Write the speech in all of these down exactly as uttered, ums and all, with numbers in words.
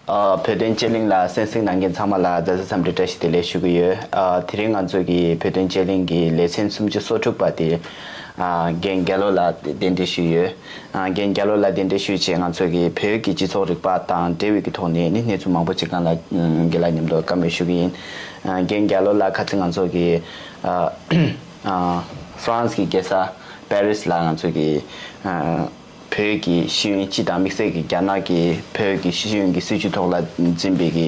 ཨ། བོད་དོན་དཔྱད་གླེང་ལ་གསན་གཟིགས་གནང་མཁན་ཚང་མ་ལ་བདེ་ལེགས་འཚམས་འདྲི་བཀྲ་ཤིས་བདེ་ལེགས་ཞུ་གི་ཡོད། ཨ། དེ་རིང་ང་ཚོ་གི་བོད་དོན་དཔྱད་གླེང་གི་ལེ་ཚན་སུམ་ཅུ་སོ་དྲུག་པ་དེ། ཨ། རྒན་རྒྱ་ལོ་ལགས་གདན་འདྲེན་ཞུས་ཡོད། ཨ། རྒན་རྒྱ་ལོ་ལགས་གདན་འདྲེན་ཞུས་བྱས་ང་ཚོ་གི་བོད་ཀྱི་སྤྱི་ཚོགས་རིག་པ་དང་འབྲེལ་བའི་གི་ཐོག་ནས་ནི་གནས་ཚུལ་མང་པོ་ཅིག་སྒང་ལ་རྒན་ལགས་མཉམ་དུ་བཀའ་མོལ་ཞུ་གི་ཡིན། ཨ། རྒན་རྒྱ་ལོ་ལགས་ཁ་སང་ང་ཚོ་གི། ཨ། ཨ། ཧྥ་རན་སི་གི་རྒྱལ་ས་པེ་རི་སི་ལ་ང་ཚོ་གི། ཨ། བོད་ཀྱི་ཤེས་ཡོན་སྤྱི་དང་དམིགས་བསལ་གྱི་རྒྱ་ནག་གི་བོད་ཀྱི་ཤེས་ཡོན་གྱི་སྲིད་བྱུས་ཐོག་ལ་འཛིན་པའི་གི་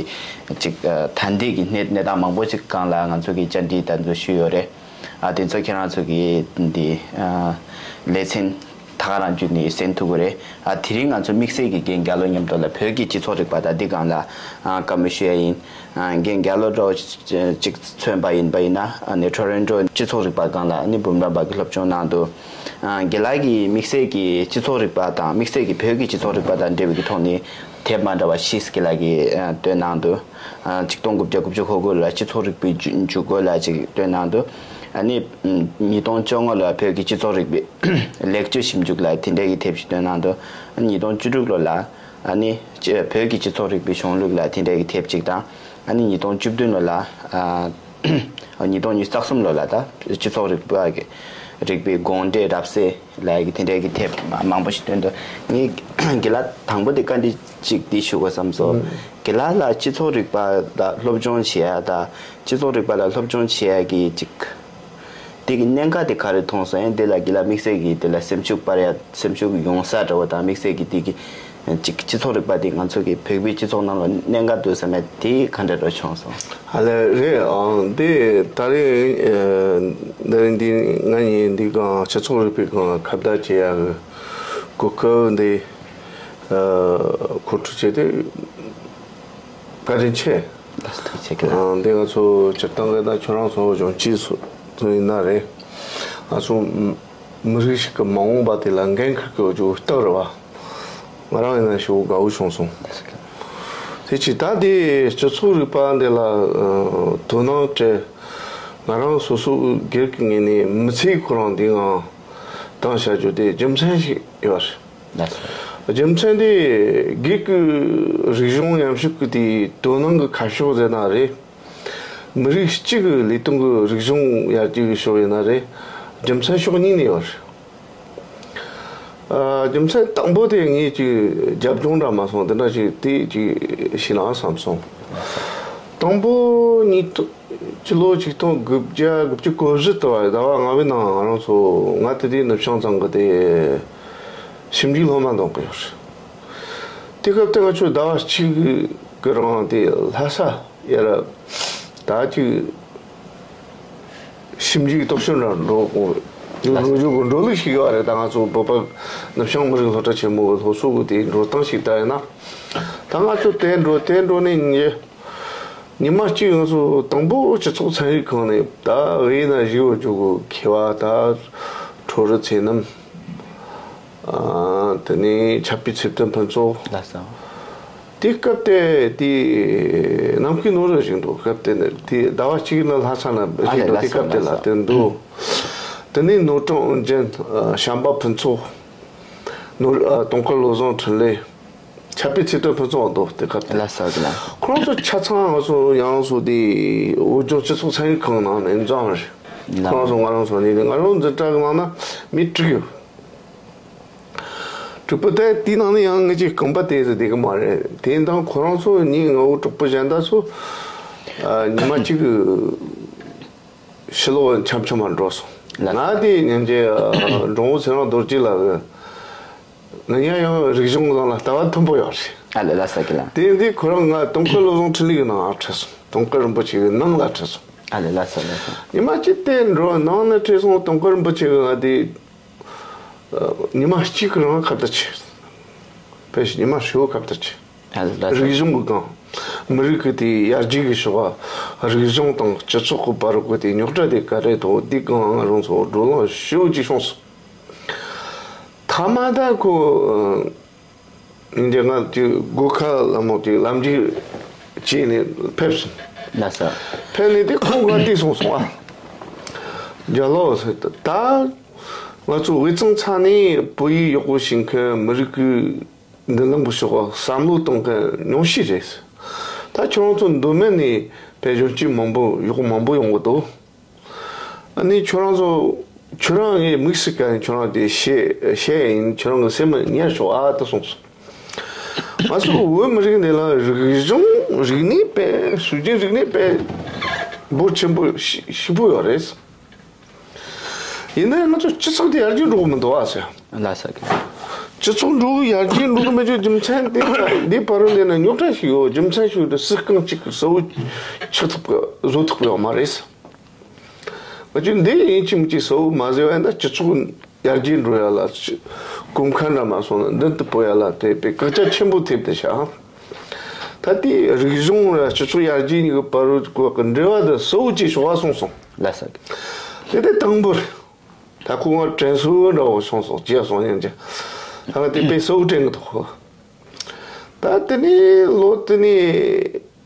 ཅིག་ཨ། ད་ལྟའི་གི་གནས་གནས་སྟངས་མང་པོ་ཅིག་སྒང་ལ་ང་ཚོ་གི་བཅར་འདྲི་ད་ཚོ་ཞུས་ཡོད་རེད། ཨ། དེ་ཚོ་ཁྱེད་རང་ཚོ་གི་འདི་ཨ། ལེ་ཚན་ད་ག་རང་བརྒྱུད་ནས་གསན་ཐུབ་ཀྱི་རེད། ཨ། དེ་རིང་ང་ཚོ་དམིགས་བསལ་གྱི་རྒན་རྒྱ་ལོ་མཉམ་དུ་ལ་བོད་ཀྱི་སྤྱི་ཚོགས་རིག་པ་དང་འདི་སྒང་ལ་ཨ། བཀའ་མོལ་ཞུ་ཡ་ཡིན། ཨ། རྒན་རྒྱ་ལོ་འདྲ་བོ་ཅིག་མཚོན་པ་ཡིན་པ་ཡིན་ན་ཨ་ནི་ཊོ་རོན་ཊོ་སྤྱི་ཚོགས་རིག་པ་སྒང་ལ་ཨ་ནི་འབུམ་རམས་པ་གི་སློབ་སྦྱོང་གནང་འདུག་ཨ། རྒན་ལགས་ཀྱིས་དམིགས་བསལ་གྱི་སྤྱི་ཚོགས་རིག་པ་དང་དམིགས་བསལ་གྱི་བོད་ཀྱི་སྤྱི་ཚོགས་རིག་པ་དང་འབྲེལ་བའི་གི་ཐོག་ནས་དེབ་མ་འདྲ་བ་བཞི་རྒན་ལགས་ཀྱིས་ཨ། བཏོན་གནང་འདུག་ཨ། ཆིག་སྟོང་དགུ་བརྒྱ་དགུ་བཅུ་གོ་དགུ་ལ་སྤྱི་ཚོགས་རིག་པའི་འཇུག་འཇུག་སྒོ་ལ་ཅིག་བཏོན་གནང་འདུག་ཨ་ནི་ཉིས་སྟོང་བཅོ་ལྔ་ལ་བོད་ཀྱི་སྤྱི་ཚོགས་རིག་པའི་ལེགས་བཅོས་ཞིབ་འཇུག་ལ་དེ་འདྲའི་གི་དེབ་ཞིག་བཏོན་གནང་འདུག་ཨ་ནི་ཉིས་སྟོང་བཅུ་དྲུག་ལོ་ལ་ཨ་ནི་བོད་ཀྱི་སྤྱི་ཚོགས་རིག་པའི་གཞུང་ལུགས་ལ་དེ་འདྲའི་གི་དེབ་ཅིག་དང་། ཨ་ནི་ཉིས་སྟོང་བཅུ་བདུན་ལོ་ལ། ཨ། ཉིས་སྟོང་ཉི་ཤུ་རྩ་གསུམ་ལོ་ལ་ད་སྤྱི་ཚོགས་རིག་པ་གི་རིག་པའི་དགོངས་འགྲེལ་རབ་གསལ་ལབ་ཡ་གི་དེ་འདྲའི་གི་དེབ་མང་པོ་ཞིག་བཏོན་འདུག་ངས་རྒན་ལགས་དང་པོ་དེ་བཀའ་འདྲི་གཅིག་འདི་ཞུ་དགོས་བསམ་སོང་། རྒན་ལགས་ལ་སྤྱི་ཚོགས་རིག་པ་ལ་སློབ་སྦྱོང་བྱེད་ཡ་དང་སྤྱི་ཚོགས་རིག་པ་ལ་སློབ་སྦྱོང་བྱེད་ཡ་གི་ཅིག་དེ་གི་གནད་འགག་དེ་ག་རེ་མཐོང་སོང་། ཡང་དེ་ལ་རྒན་ལགས་དམིགས་བསལ་གྱི་དེ་ལ་སེམས་ཤུགས་སྤར་ཡ་སེམས་ཤུགས་ཡོང་ས་འདྲ་བོ་དང་དམིགས་བསལ་གྱི་དེ་གི་ཅིག་སྤྱི་ཚོགས་རིག་པ་དེ་ང་ཚོ་གི་བོད་པའི་སྤྱི་ཚོགས་ནང་ལ་གནད་འགག་འདུག་བསམ་ཡ་དེ་ག་འདྲ་འདྲ་བྱུང་སོང་། ཨ་ལས་རེད། ཨང་དེ་ད་རེས་ཨ་ད་རེས་འདི་ང་གཉིས་འདི་གང་སྤྱི་ཚོགས་རིག་པའི་གང་ཁ་བརྡ་བྱེད་ཡ་གི་གོ་སྐབས་འདི་ཨ་གོ་སྒྲིག་བྱས་ཏེ། བཀའ་དྲིན་ཆེ། ཐུགས་རྗེ་ཆེ་གི་ལགས། ཨ་འདི་ང་ཚོ་སྤྱིར་བཏང་གི་ད་ཁྱོད་རང་ཚོ་གཞོན་སྐྱེས་ཚོ་ཚོ་ཡིན་ན་རེད། ང་ཚོ་མི་རིགས་ཤིག་གི་མ་འོངས་པ་དེ་ལ་འགན་འཁུར་གི་འཇུག་རྟགས་རེད་བ། ང་རང་ཡིན་ན་ཞེ་པོ་དགའ་བོ་བྱུང་སོང་། དེ་ཕྱིར་ད་དེ་སྤྱི་ཚོགས་རིག་པ་འདི་ལ་ཨ་དོ་སྣང་སྤྲད། ང་རང་སོ་སོ་སྒེར་གྱི་ངོས་ནས་མི་ཚེ་ཁོ་རང་འདི་ངང་བཏང་བྱ་རྒྱུ་དེ་རྒྱུ་མཚན་ཞིག་ཡོད་རེད། ལགས་སོ། རྒྱུ་མཚན་དེ་སྒེར་གྱི་རིག་གཞུང་ཉམས་ཞིབ་ཀྱི་དེའི་དོ་སྣང་གི་ཁ་ཕྱོགས་ཟེར་ན་རེད། མི་རིགས་གཅིག་གི་ལས་དོན་གྱི་རིག་གཞུང་ཡར་རྒྱས་ཀྱི་ཕྱོགས་ཡིན་ན་རེད། རྒྱུ་མཚན་ཕྱོགས་གཉིས་ནས་ཡོད་རེད། ཨ་རྒྱུ་མཚན་དང་པོ་དེ་ངས་ཀྱི་རྒྱབ་ལྗོངས་འདྲ་མ་སོང་དེ་འདྲ་ཞིག་དེ་ཅིག་ཤེས་ན་བསམ་སོང་། དང་པོ་ཉིས་སྟོང་། སྤྱི་ལོ་ཆིག་སྟོང་དགུ་བརྒྱ་དགུ་བཅུ་གོ་བཞི་དུ་བ་ཟླ་བ་ལྔ་པའི་ནང་ང་རང་ཚོ་ང་དེ་དུས་ནུབ་བྱང་ཚང་གི་དེ་ཞིབ་འཇུག་སློབ་མ་འདོན་གི་ཡོད་རེད། དེ་སྐབས་དེ་ང་ཚོས་ཟླ་བ་གཅིག་གི་རིང་དེ་ལྷ་ས་ཡར་ད་ཅིག་ཞིབ་འཇུག་སྟོབས་ཤུགས་འདྲ་འགྲོ་དགོས་འགྲོ་རྒྱུ་གི་འགྲོ་ལུགས་ཤིག་ཡོད་རེད། ད་ང་ཚོ་བོད་པ་ནུབ་བྱང་མི་རིགས་སློབ་གྲྭ་ཆེན་མོ་གི་སློབ་གསོ་གི་དེ་འགྲོ་སྟངས་ཤིག་ད་ཡིན་ན། ད་ང་ཚོ་དེ་འགྲོ་དེ་འགྲོ་ནས་ཉི་ཉི་མ་གཅིག་ང་ཚོ་དང་པོ་སྤྱི་ཚོགས་ཚན་རིག་ཁང་ནས་ད་ཝེ་ན་བཞུགས་ཡོད་རྒྱུ་གི་མཁས་པ་ད་ཁྲོ་རུ་ཚེ་རྣམ། ཨ་དེ་ནས་ཆབ་པའི་ཚེ་བརྟན་ཕུན་ཚོགས། ལགས་སོ། དེ་སྐབས་དེ་དེ་ནམ་མཁའི་ནོར་བུ་ཞིག་འདུག་སྐབས་དེ་ནས་དེ་ཟླ་བ་གཅིག་ནང་ལྷ་ས་ན་ཨ་ཞིག་ལས་འདུག་དེ་ལགས་སོ་སྐབས་དེ་ལ་ལགས་སོ། དེ་འདུག་དེ་ནས་ནོར་གྲངས་ཨོ་རྒྱན་བྱམས་པ་ཕུན་ཚོགས། ནོར་ཨ་དུང་དཀར་བློ་བཟང་འཕྲིན་ལས། ཆབ་པའི་ཚེ་བརྟན་ཕུན་ཚོགས་འདུག་དེ་སྐབས་དེ། ལགས་སོ་ལགས། ཁོང་ཚོ་ཆ་ཚང་ང་ཚོ་ཡང་སོ་དེ་བོད་ལྗོངས་སྤྱི་ཚོགས་ཚན་རིག་ཁང་ནང་ནས་འཛོམས་རེད། ལགས། ཁོང་ཚོ་ང་རང་ཚོ་ནས་ང་རང་འཛིན་གྲྭ་གི་ནང་ན་མི་དྲུག་ཡོད། དྲུག་པོ་དེ་དེའི་ནང་ནས་ཡང་ངེད་ཀྱི་རྐང་པ་དེ་ཚོ་བསྡད་གི་མ་རེད། དེ་དང་ཁོ་རང་ཚོ་ཉིན་ལྔ་བོ་དྲུག་པོ་གཞན་དག་ཚོ་ཨ་ཉི་མ་གཅིག་གི་ཕྱི་ལོགས་འཆམ་འཆམ་མ་འགྲོ་སོང་། ལགས། ང་དེ་ཉིན་རྗེས་ཨ་འབྲོང་བུ་ཚེ་རིང་རྡོ་རྗེ་ལགས་ཀྱི་ང་ཡང་ཡང་རིག་གཞུང་ནང་ལ་ལྟ་བ་མཐོན་པོ་ཡོད་རེད། ཨ་ལས་ལ་ས་ཀི་ལ། དེ་འདི་ཁོ་རང་ང་དུང་དཀར་བློ་བཟང་འཕྲིན་ལས་ཀྱི་ནང་ཁྲིད་སོང་། དུང་དཀར་རིན་པོ་ཆེ་གི་ནང་ལ་ཁྲིད་སོང་། ཨ་ལས་ལ་ས་ལ་ས། ཉི་མ་གཅིག་དེ་འགྲོ་ནང་ནས་ཁྲིད་སོང་། དུང་དཀར་རིན་པོ་ཆེ་གི་ང་དེ་ཉི་མ་གཅིག་གི་རིང་ཁ་བརྡ་བྱས། ཕལ་ཆེར་ཉི་མ་ཧྲིལ་བོ་ཁ་བརྡ་བྱས། ཨ་ལས་ལ་ས། རིག་གཞུང་གི་སྒང་། མི་རིགས་ཀྱི་དེ་ཡར་རྒྱས་ཀྱི་ཕྱོགས་ལ་རིག་གཞུང་དང་སྤྱི་ཚོགས་ཀྱི་བར་གྱི་དེ་རྙོག་དྲ་དེ་ག་རེ་ཐོག་དེ་སྒང་ང་རང་ཚོ་བགྲོ་གླེང་ཞེ་པོ་ཅིག་བྱུང་སོང་། ཐ་མ་ད་ཁོ་ཨ་འདི་ང་ཅིག་སྒོ་ཁ་ལ་མོ་ཅིག་ལམ་འཇུག་བྱས་ནས་ཕེབས་སོང་། ལགས་སོ། ཕེབས་ནས་དེ་ཁོ་ང་དེ་སོང་སོང་ཨ། རྒྱ་ལོ་ཟེར་ད་ང་ཚོ་དབུས་གཙང་ཚང་ནས་བོད་ཡིག་ཡག་པོ་ཤེས་མཁན་མི་རིགས་ཀྱི་ མདུན་ལམ་པོ་ཞོག་བསམ་བློ་གཏོང་མཁན་ཉུང་ཤས་རེད། ད་ཁྱོད་རང་ཚོ་མདོ་སྨད་ནས་བོད་གཞོན་སྐྱེས་མང་པོ་ཡོག་མང་པོ་ཡོང་གི་འདུག་ཨ་ནི་ཁྱོད་རང་ཚོ་ཁྱོད་རང་ངའི་དམིགས་སུ་བཀར་ནས་ཁྱོད་རང་དེ་བཤད་བཤད་ཡིན། ཁྱོད་རང་གི་སེམས་ཉར་ཤོག་ཨ་ད་གསུངས་སོང་། ང་ཚོ་བོད་མི་རིགས་འདི་ལ་རིག་གཞུང་རིག་གནས་དཔེ་སྲོལ་རྒྱུན་རིག་གནས་དཔེ་འབོར་ཆེན་པོ་ཞེ་པོ་ཡོད་རེད། ཡིན་ནའི་ང་ཚོ་སྤྱི་ཚོགས་དེ་ཡར་རྒྱས་འགྲོ་གི་མི་འདུག་ཨ་ཟེར། ལ་ས་གི་སྤྱི་ཚོགས་འགྲོ་གི་ཡར་རྒྱས་འགྲོ་གི་མི་འཇུག་རྒྱུ་མཚན་དེ་འདི་བར་དུ་ལས་ན་རྙོག་དྲ་ཞིག་ཡོད། རྒྱུ་མཚན་ཞིག་དེ་སྲིད་རྐང་གཅིག་གི་གསལ་བོ་ཆགས་ཐུབ་གི་བཟོ་ཐུབ་གི་ཡོད་མ་རེད། ང་ཚོས་འདི་ཡིན་གཅིག་མིན་གཅིག་གསལ་བོ་མ་བཟོས་པ་ཡིན་ན་སྤྱི་ཚོགས་ཡར་རྒྱས་འགྲོ་ཡ་ལ་གོམ་ཁ་འདྲ་མ་སོང་ན་མདུན་དུ་སྤོ་ཡ་ལ་དེ་དཔེ་བཀག་ཆ་ཆེན་པོ་ཐེབས་ཏེ་ཤག་ད་ལྟའི་རིག་གཞུང་ར་སྤྱི་ཚོགས་ཡར་རྒྱས་གཉིས་ཀྱི་བར་དུ་གི་འབྲེལ་བ་དེ་གསལ་བོ་ཅིག་ཤོག་ཨ་གསུངས་སོང་། ལ་ས་གི་དེ་དེ་དང་པོ་རེད། ད་ཁོ་ང་དྲན་གསོ་འདྲ་བོ་སོང་སོང་ཅེས་སོང་ཡང་ཅི། ད་ང་དེ་དཔེ་གསལ་བོ་དྲན་གི་འདུག་ད་དེ་ནས་ལོ་དེ་ནས་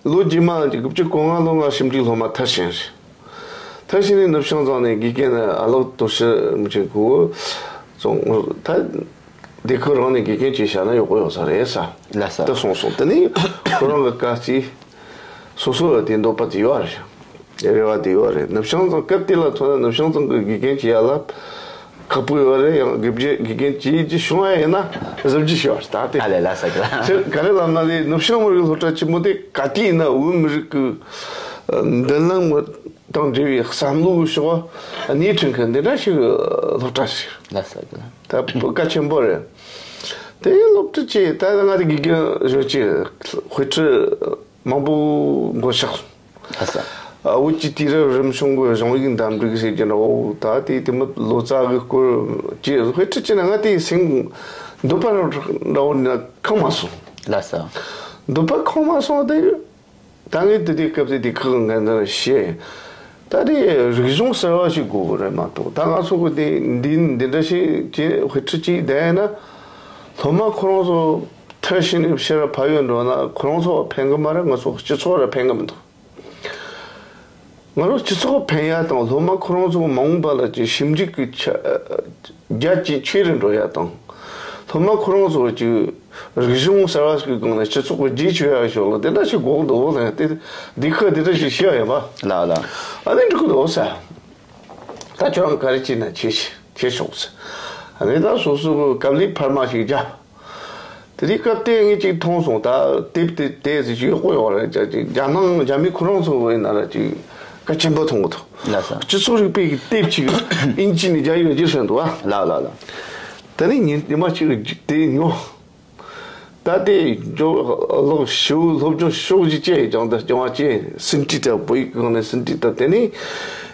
ལོ་རྗེས་མ་དགུ་བཅུ་གོ་ལྔ་ལོ་ང་ཞིབ་འཇུག་སློབ་མ་མཐར་ཕྱིན་རེད། མཐར་ཕྱིན་ནས་ནུབ་བྱང་རྫོང་ནས་དགེ་རྒན་ཨ་ལགས་དོ་ཤི་མི་ཆེན་གོ་སོང་ད། དེ་ཁོ་རང་ནས་དགེ་རྒན་བྱས་བཞག་ན་ཡག་པོ་ཡོད་ས་རེད་ས། ལ་ས། ད་སོང་སོང་དེ་ནས་ཁོ་རང་གི་བཀའ་སྩིས་སོ་སོ་ལ་དེ་འདོད་པ་དེ་ཡོད་རེད། རེ་བ་དེ་ཡོད་རེད། ནུབ་བྱང་རྫོང་སྐབས་དེ་ལ་མཚོན་ན་ནུབ་བྱང་རྫོང་གི་དགེ་རྒན་བྱེད་ཡ་ལ་ཁག་པོ་ཡོད་རེད། ཡང་དགེ་རྒན་དགེ་རྒན་བྱེད་རྒྱུ་བྱུང་བ་ཡིན་ན་གཟབ་རྒྱས་བྱེད་པ་རེད་ད་དེ། ཨ་ལས་ལ་ས་གི་ལ། ཁྱེད་ག་རེ་ལབ་ན་དེ་ནུབ་བྱང་མི་རིགས་སློབ་གྲྭ་ཆེན་མོ་དེ་ག་དུས་ཡིན་ན་བོད་མི་རིགས་ཀྱི་མདུན་ལམ་དང་འབྲེལ་བའི་བསམ་བློ་གི་ཕྱོགས་སྣེ་ཁྲིད་མཁན་འདི་འདྲ་ཞིག་སློབ་གྲྭ་ཞིག་ལ་ས་གི་ལ། ད་བོད་ཀ་ཆེན་པོ་རེད། དེ་སློབ་ཁྲིད་ཅིག་ད་ང་དེ་དགེ་རྒན་གཞོན་སྐྱེས་དཔེ་ཁྲིད་མང་པོ་མགོ་བཞག་སོང་། ལ་ས། ཨ་བོད་ཀྱི་དུས་རབས་རིམ་བྱུང་གི་གཞུང་ཡིག་འདམ་འགྲིག་ཟེར་གྱི་འདྲ་བོ་ད་དེ་དེ་མི་ལོ་ཙཱ་གི་སྐོར་ཅིག་དཔེ་ཁྲིད་ཅིག་ན་ང་དེ་སེམས་འདོད་པ་འདྲ་བོ་ནི་ཁེངས་མ་སོང་། ལ་ས། འདོད་པ་ཁེངས་མ་སོང་དེ། ད་ངས་དེ་དུས་སྐབས་དེ་དེ་ཁག་འགན་འདྲ་བཤད། ད་དེ་རིག་གཞུང་གསར་བ་ཞིག་དགོས་རེད་མ་གཏོགས་ད་ང་ཚོ་གི་དེ་འདི་འདི་འདྲ་ཞིག་ཅེས་དཔེ་ཁྲིད་ཅིག་བསྡད་ན་སློབ་མ་ཁོ་རང་ཚོ་མཐར་ཕྱིན་ནས་ཕྱིར་ཕ་ཡུལ་འགྲོ་ན་ཁོ་རང་ཚོ་ཕན་གི་མ་རེད། ང་ཚོ་སྤྱི་ཚོགས་ར་ཕན་གི་མི་འདུག་ང་རང་སྤྱི་ཚོགས་ཕན་ཡ་དང་སློབ་མ་ཁོ་རང་ཚོ་མ་འོངས་པ་ལ་ཅིག་ཞིབ་འཇུག་གི་ཆ་རྒྱ་ཆེ་ཆེ་རུ་འགྲོ་ཡ་དང་། སློབ་མ་ཁོ་རང་ཚོ་ཅིག་རིག་གཞུང་གསར་བ་ཞིག་གི་སྒང་ནས་སྤྱི་ཚོགས་ཀྱི་རྗེས་ཆོད་ཡ་ཞོག་ལ་དེ་འདྲ་ཞིག་དགོས་འདུག་ལ་དེ་འདི་ཁ་དེ་འདྲ་ཞིག་བཤད་ཡ་ཡོད་པ། ལ་ལ། ཨ་ནི་འགྲིག་གི་འདུག་ས། ད་ཁྱོད་རང་ག་རེ་བྱེད་ན་བྱེད་ཤིག་བྱེད་ཤོག་ཟེར། ཨ་ནི་ད་སོ་སོ་གི་དཀའ་ལས་འཕར་མ་ཞིག་རྒྱབ། དེ་དུས་སྐབས་དེ་ངས་ཅིག་མཐོང་སོང་། ད་དེབ་དེ་དེ་ཟིག་ཅིག་ཡག་པོ་ཡོད་རེད། ཅག་ཅིག་རྒྱ་ནང་རྒྱ་མི་ཁོ་རང་ཚོ་བས་ན་ར་ཅིག་གལ་ཆེན་པོ་མཐོང་གི་འདུག་ལགས་སོ། སྤྱི་ཚོགས་རིག་པའི་གི་དེབ་ཅིག་ཨིན་ཇི་ནས་རྒྱ་ཡིག་ལ་བསྒྱུར་སོང་འདུག་ཨ། ལགས་ལགས་ལགས། དེ་ནས་ཉིན་ཉི་མ་གཅིག་གི་དེ་ཉོ། ད་དེ་ཇོ་ཀློག་ཞིབ་སློབ་སྦྱོང་ཤོག་ཅིག་བྱས་ཀྱང་ད་སྦྱང་བ་བྱས་ཟིན་བྲིས་ད་བོད་ཡིག་སྒང་ནས་ཟིན་བྲིས་ད་དེ་ནས་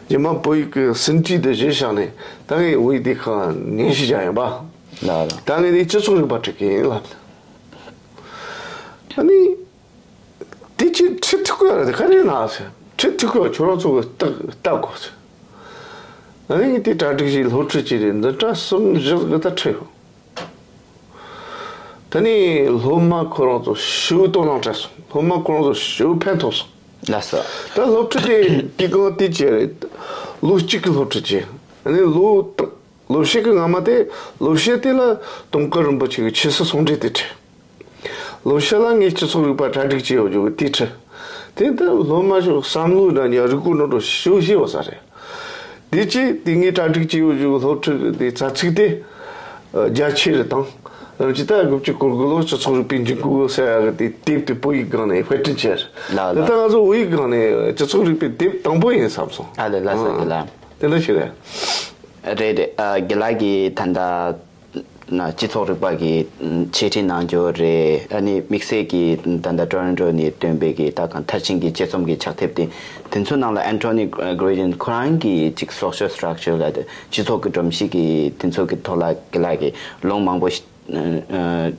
ཉི་མ་བོད་ཡིག་གི་ཟིན་བྲིས་དེ་བཞེས་བཞག་ནས་ད་ངས་བོད་ཡིག་དེ་ཁ་ཉན་ཞིག་བྱ་ཡིན་པ། ལགས་ལགས། ད་ངས་དེ་སྤྱི་ཚོགས་རིག་པ་ཁྲིད་ཀྱི་ཡིན་ལབ། ཨ་ནི། དེ་ཅི་ཁྲིད་ཐུབ་ཀྱི་ཡོད་རེད་ག་རེ་ན་ཟེར། ཁྲིད་ཐུབ་ཀྱི་ཡོད་ཁྱོད་རང་ཚོ་གི་ལྟ་ལྟ་དགོས་ཟེར། ཨ་ནི་ངས་དེ་གྲ་སྒྲིག་བྱས་སློབ་ཁྲིད་བྱས་རེད། འཛིན་གྲྭ་གསུམ་བཞི་གི་ད་ཁྲིད་ཡོད། ད་ནི་སློབ་མ་ཁོ་རང་ཚོ་ཞེ་པོ་དོ་སྣང་སྤྲད་སོང་། སློབ་མ་ཁོ་རང་ཚོ་ཞེ་པོ་ཕན་ཐོགས་སོང་། ལགས་སོ། ད་སློབ་ཁྲིད་དེ་དེ་གང་དེ་བྱས་རེད། ལོ་གཅིག་གི་སློབ་ཁྲིད་བྱས། ཨ་ནི་ལོ་དང་། སློབ་བཤད་ཀྱི་སྔ་མ་དེ་སློབ་བཤད་དེ་ལ་དུང་དཀར་རིན་པོ་ཆེ་གི་ཆོས་སྲིད་ཟུང་འབྲེལ་དེ་ཁྲིད། སློབ་བཤད་ལ་ངས་སྤྱི་ཚོགས་རིག་པ་གྲ་སྒྲིག་བྱས་ཡོད་རྒྱུ་གི་དེ་ཁྲིད། དེ་ལྟར་སློབ་མ་ཞིག་བསམ་བློ་དང་ཡང་རིག་པ་ནོར་འགྲོ་ཞེ་པོ་ཞེ་པོ་ཡོད་ས་རེད། དེ་ཅི་དེ་ངས་གྲ་སྒྲིག་བྱས་ཡོད་རྒྱུ་གི་སློབ་ཁྲིད་དེ་ཚ་ཚིག་དེ་རྒྱ་ཆེ་རུ་བཏང་། ལམ་ཅི་ལྟར་དགུ་བཅུ་གོ་དགུ་ལོ་སྤྱི་ཚོགས་རིག་པའི་འཇིགས་སྐུལ་ཟེར་ཡག་གི་དེ་དེབ་དེ་བོད་ཡིག་སྒང་ནས་དཔེ་སྐྲུན་བྱས། ལགས་ལགས། དེ་ལྟར་ང་ཚོ་བོད་ཡིག་སྒང་ནས་སྤྱི་ཚོགས་རིག་པའི་དེབ་དང་པོ་ཡིན་བསམ་སོང་། ཨ་ལས་ལགས་སོ། ཨ། དེ་ལ། དེ་འདྲ་ཞིག་རེད། རེད་རེད། ཨ། རྒན་ལགས་ཀྱིས་ད་ལྟ་ན་སྤྱི་ཚོགས་རིག་པ་གི་འཆད་ཁྲིད་གནང་རྒྱུ་རེད། ཨ་ནི་དམིགས་བསལ་གྱིས་ད་ལྟ་ཊོ་རོན་ཊོ་ནས་བཏོན་པའི་གི་ད་གང་མཐར་ཕྱིན་གྱི་དཔྱད་རྩོམ་གྱི་ཕྱག་དེབ་དེ་དེ་ཚོ་ནང་ལ་Anthony Grayden ཁོ་རང་གིས་ཅིག་social structure ལ་སྤྱི་ཚོགས་ཀྱི་སྒྲོམ་གཞི་གི་དེ་ཚོ་གི་ཐོག་ལ་རྒན་ལགས་ཀྱིས་ལུང་མང་པོ་ཞིག་ཨ།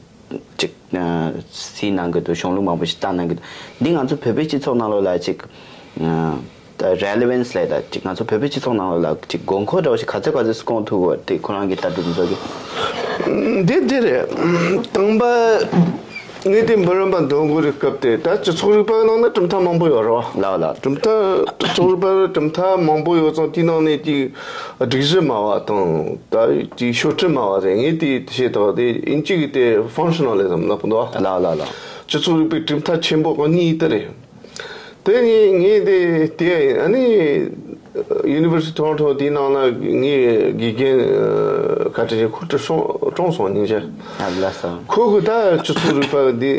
ཅིག་ཨ། གཟིགས་གནང་གི་འདུག་གཞུང་ལུགས་མང་པོ་ཞིག་བལྟ་གནང་གི་འདུག་འདི་ང་ཚོ་བོད་པའི་སྤྱི་ཚོགས་ནང་ལོགས་ལ་ཅིག་ཨ། ད་relevance ལབ་ད་ཅིག་ང་ཚོ་བོད་པའི་སྤྱི་ཚོགས་ནང་ལོགས་ལ་ཅིག་དགོས་མཁོ་འདྲ་བོ་ཞིག་ག་ཚོད་ག་ཚོད་སྐོང་ཐུབ་དགོས་དེ་ཁོ་རང་གི་ལྟ་གྲུབ་འཛོག་གི། འདི་འདི་རེད། དང་པ། ངས་དེ་འབུམ་རམས་པ་འདོན་དགོས་རིགས་སྐབས་དེ། ད་སྤྱི་ཚོགས་རིག་པ་ནང་ན་གྲུབ་མཐའ་མང་པོ་ཡོད་རེད་བ། ལགས་ལགས། གྲུབ་མཐའ་སྤྱི་ཚོགས་རིག་པ་གྲུབ་མཐའ་མང་པོ་ཡོད་ཙང་། དེའི་ནང་ནས་དེ་སྒྲིག་གཞི་སྨྲ་བ་དང་། ད་དེ་ཤོག་དྲིལ་སྨྲ་བ་རེད། ངས་དེ་བཤད་དོ། དེ་དབྱིན་ཇི་གི་དེ་ཕང་ཤི་ནལ་ལི་ཛམ་ལབ་འདུག་བ། ལགས་ལགས་ལགས། སྤྱི་ཚོགས་རིག་པའི་གྲུབ་མཐའ་ཆེན་པོ་གཉིས་དེ་རེད། དེ་ནས་ངས་དེ་དེ་ཨ་ནི་University of Toronto དེའི་ནང་ན་ངའི་དགེ་རྒན་ཁ་བྲལ་ཞིག་ཁོ་ཀྲུའུ་ཀྲོང་སོང་ཉིན་ཞག་ཨ་ལ་ས། ཁོ་གི་ད་སྤྱི་ཚོགས་རིག་པ་འདི་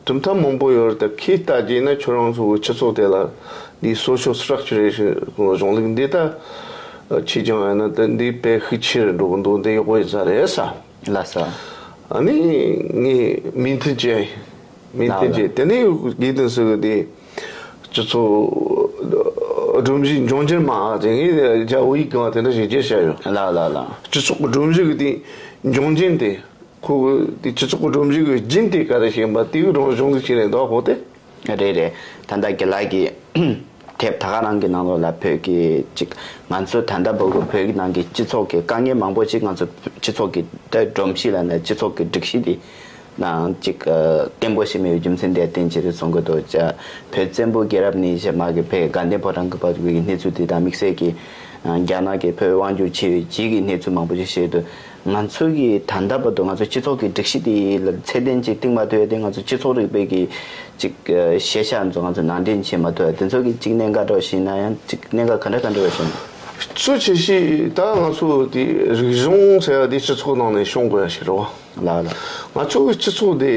གྲུབ་མཐའ་མང་པོ་ཡོད་རེད། ད་ཁྱེད་ལྟ་རྒྱུ་ན་ཁྱོད་རང་ཚོ་གི་སྤྱི་ཚོགས་དེ་ལ་འདི་social structuration གཞུང་ལུགས་འདི་ད་ཆེད་སྦྱོང་ཡིན་ན་ད་འདི་དཔེ་ཤུགས་ཆེ་རུ་འགྲོ་གི་འདུག་འདི་ཡག་པོ་ཡིན་ས་རེད་ས། ལ་ས། ཨ་ནི་ངས་མོས་མཐུན་བྱས། མོས་མཐུན་བྱས། དེ་ནས་དགེ་འདུན་ཟེར་གི་དེ་སྤྱི་ཚོགས་སྒྲོམ་གཞི་འབྱུང་རྐྱེན་མ་ཨ་ཅེ། ངས་རྒྱ་བོད་ཡིག་གང་དེ་འདྲ་ཞིག་བརྗེ་བྱ་ཡོད། ལ་ལ་ལ། སྤྱི་ཚོགས་སྒྲོམ་གཞི་གི་དེ་འབྱུང་རྐྱེན་དེ། ཁོ་གི་དེ་སྤྱི་ཚོགས་སྒྲོམ་གཞི་གི་རྒྱུན་དེ་ག་རེ་ཞིག་ཡིན་པ་དེ་གི་རང་གཞུང་ལུགས་ཤིག་རེད་འདུག་ཁོ་དེ། རེད་རེད། ད་ལྟ་རྒན་ལགས་ཀྱིས་དེབ་ད་ག་རང་གི་ནང་ལོགས་ལ་བོད་ཀྱི་ཅིག་ང་ཚོ་ད་ལྟ་བར་གྱི་བོད་ཀྱི་ནང་གི་སྤྱི་ཚོགས་ཀྱི་དཀའ་ངལ་མང་པོ་ཞིག་ང་ཚོ་སྤྱི་ཚོགས་ཀྱི་ད་སྒྲོམ་གཞི་ལ་ནས་སྤྱི་ཚོགས་ཀྱི་སྒྲིག་གཞི་དེ་ནང་ཅིག་ཨ་བརྟན་པོ་ཞིག་མེད་པའི་རྒྱུ་མཚན་དེ་བརྟེན་བྱས་ཏེ་གསུང་གི་འདུག་ཅ། བོད་བཙན་པོའི་རྒྱལ་རབས་ནས་བྱས་མ་གི་བོད་དགའ་ལྡན་ཕོ་བྲང་གི་བར་གྱི་གནས་ཚུལ་དེ་དང་། དམིགས་བསལ་གྱི་ཨ་རྒྱ་ནག་གིས་བོད་དབང་བསྒྱུར་བྱས་པའི་རྗེས་ཀྱི་གནས་ཚུལ་མང་པོ་ཞིག་བཤད་དུས། ང་ཚོ་གི་ད་ལྟ་བར་དུ་ང་ཚོ་སྤྱི་ཚོགས་ཀྱི་སྒྲིག་གཞི་དེ་ལ་ཚད་ལྡན་ཅིག་བཏིང་མ་ཐུབ་ཡ་དེ། ང་ཚོ་སྤྱི་ཚོགས་རིག་པའི་གི་ཅིག་ཨ་ཤེས་བྱ་ཚོ་ང་ཚོ་ནང་འདྲེན་བྱེད་མ་ཐུབ་ཡ་དེ་ཚོ་གི་ཅིག་གནད་འགག་འདྲ་བོ་ཞིག་ཡིན་ན་ཡང་། ཅིག་གནད་འགག་ག་འདྲ་ག་འདྲ་བོ་ཞིག་ཡིན། གཙོ་ཆེ་ཤོས་ད་ང་ཚོ་དེ་རིག་གཞུང་ཟེར་ཡ་དེ་སྤྱི་ཚོགས་ནང་ནས་བྱུང་དགོས་ཡ་ཞིག་རེད་བ། ལགས་ལགས། ང་ཚོ་གི་སྤྱི་ཚོགས་དེ་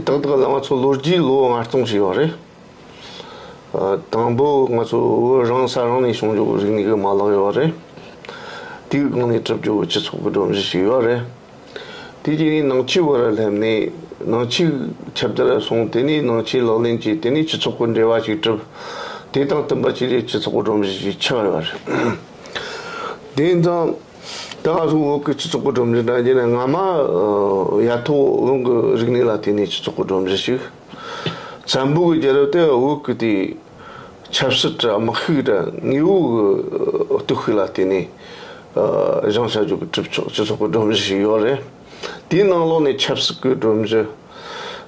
ཏག་ཏག་ལ་ང་ཚོ་ལོ་རྒྱུས་ལོ་ལྔ་སྟོང་ཞིག་ཡོད་རེད། ཨ་དང་པོ་ང་ཚོ་བོད་རང་ས་རང་ནས་བྱུང་རྒྱུ་རིག་གནས་ཀྱི་མ་ལག་ཡོད་རེད། དེའི་སྒང་ནས་གྲུབ་རྒྱུ་སྤྱི་ཚོགས་ཀྱི་སྒྲོམ་གཞི་ཞིག་ཡོད་རེད། དེ་རྗེས་ནས་ནང་ཆོས་བར་ལ་སླེབས་ནས། ནང་ཆོས་ཁྱབ་གདལ་སོང་། དེ་ནས་ནང་ཆོས་ལག་ལེན་བྱས། དེ་ནས་སྤྱི་ཚོགས་ཀྱི་འབྲེལ་བ་ཞིག་གྲུབ། དེ་དང་བསྟུན་པ་ཅིག་ལས་སྤྱི་ཚོགས་ཀྱི་སྒྲོམ་གཞི་ཞིག་ཆགས་ཡོད་རེད། དེ་ཙང་ད་ང་ཚོ་བོད་ཀྱི་སྤྱི་ཚོགས་ཀྱི་སྒྲོམ་གཞི་འདྲ་བྱས་ན། སྔ་མ་ཡ་ཐོག་བོན་གྱི་རིག་གནས་ལ་བརྟེན་ནས་སྤྱི་ཚོགས་ཀྱི་སྒྲོམ་གཞི་ཞིག་བཙན་པོ་གི་རྒྱལ་རབས་དེ་བོད་ཀྱི་དེ་ཆབ་སྲིད་དང་དམག་ཤུགས་དང་དངོས་པོ་གི་སྟོབས་ཤུགས་ལ་བརྟེན་ནས་ཨ་བཞེངས་བྱ་རྒྱུ་གི་གྲུབ་ཆོག་སྤྱི་ཚོགས་ཀྱི་སྒྲོམ་གཞི་ཞིག་ཡོད་རེད། དེའི་ནང་ལོགས་ནས་ཆབ་སྲིད་ཀྱི་སྒྲོམ་གཞི།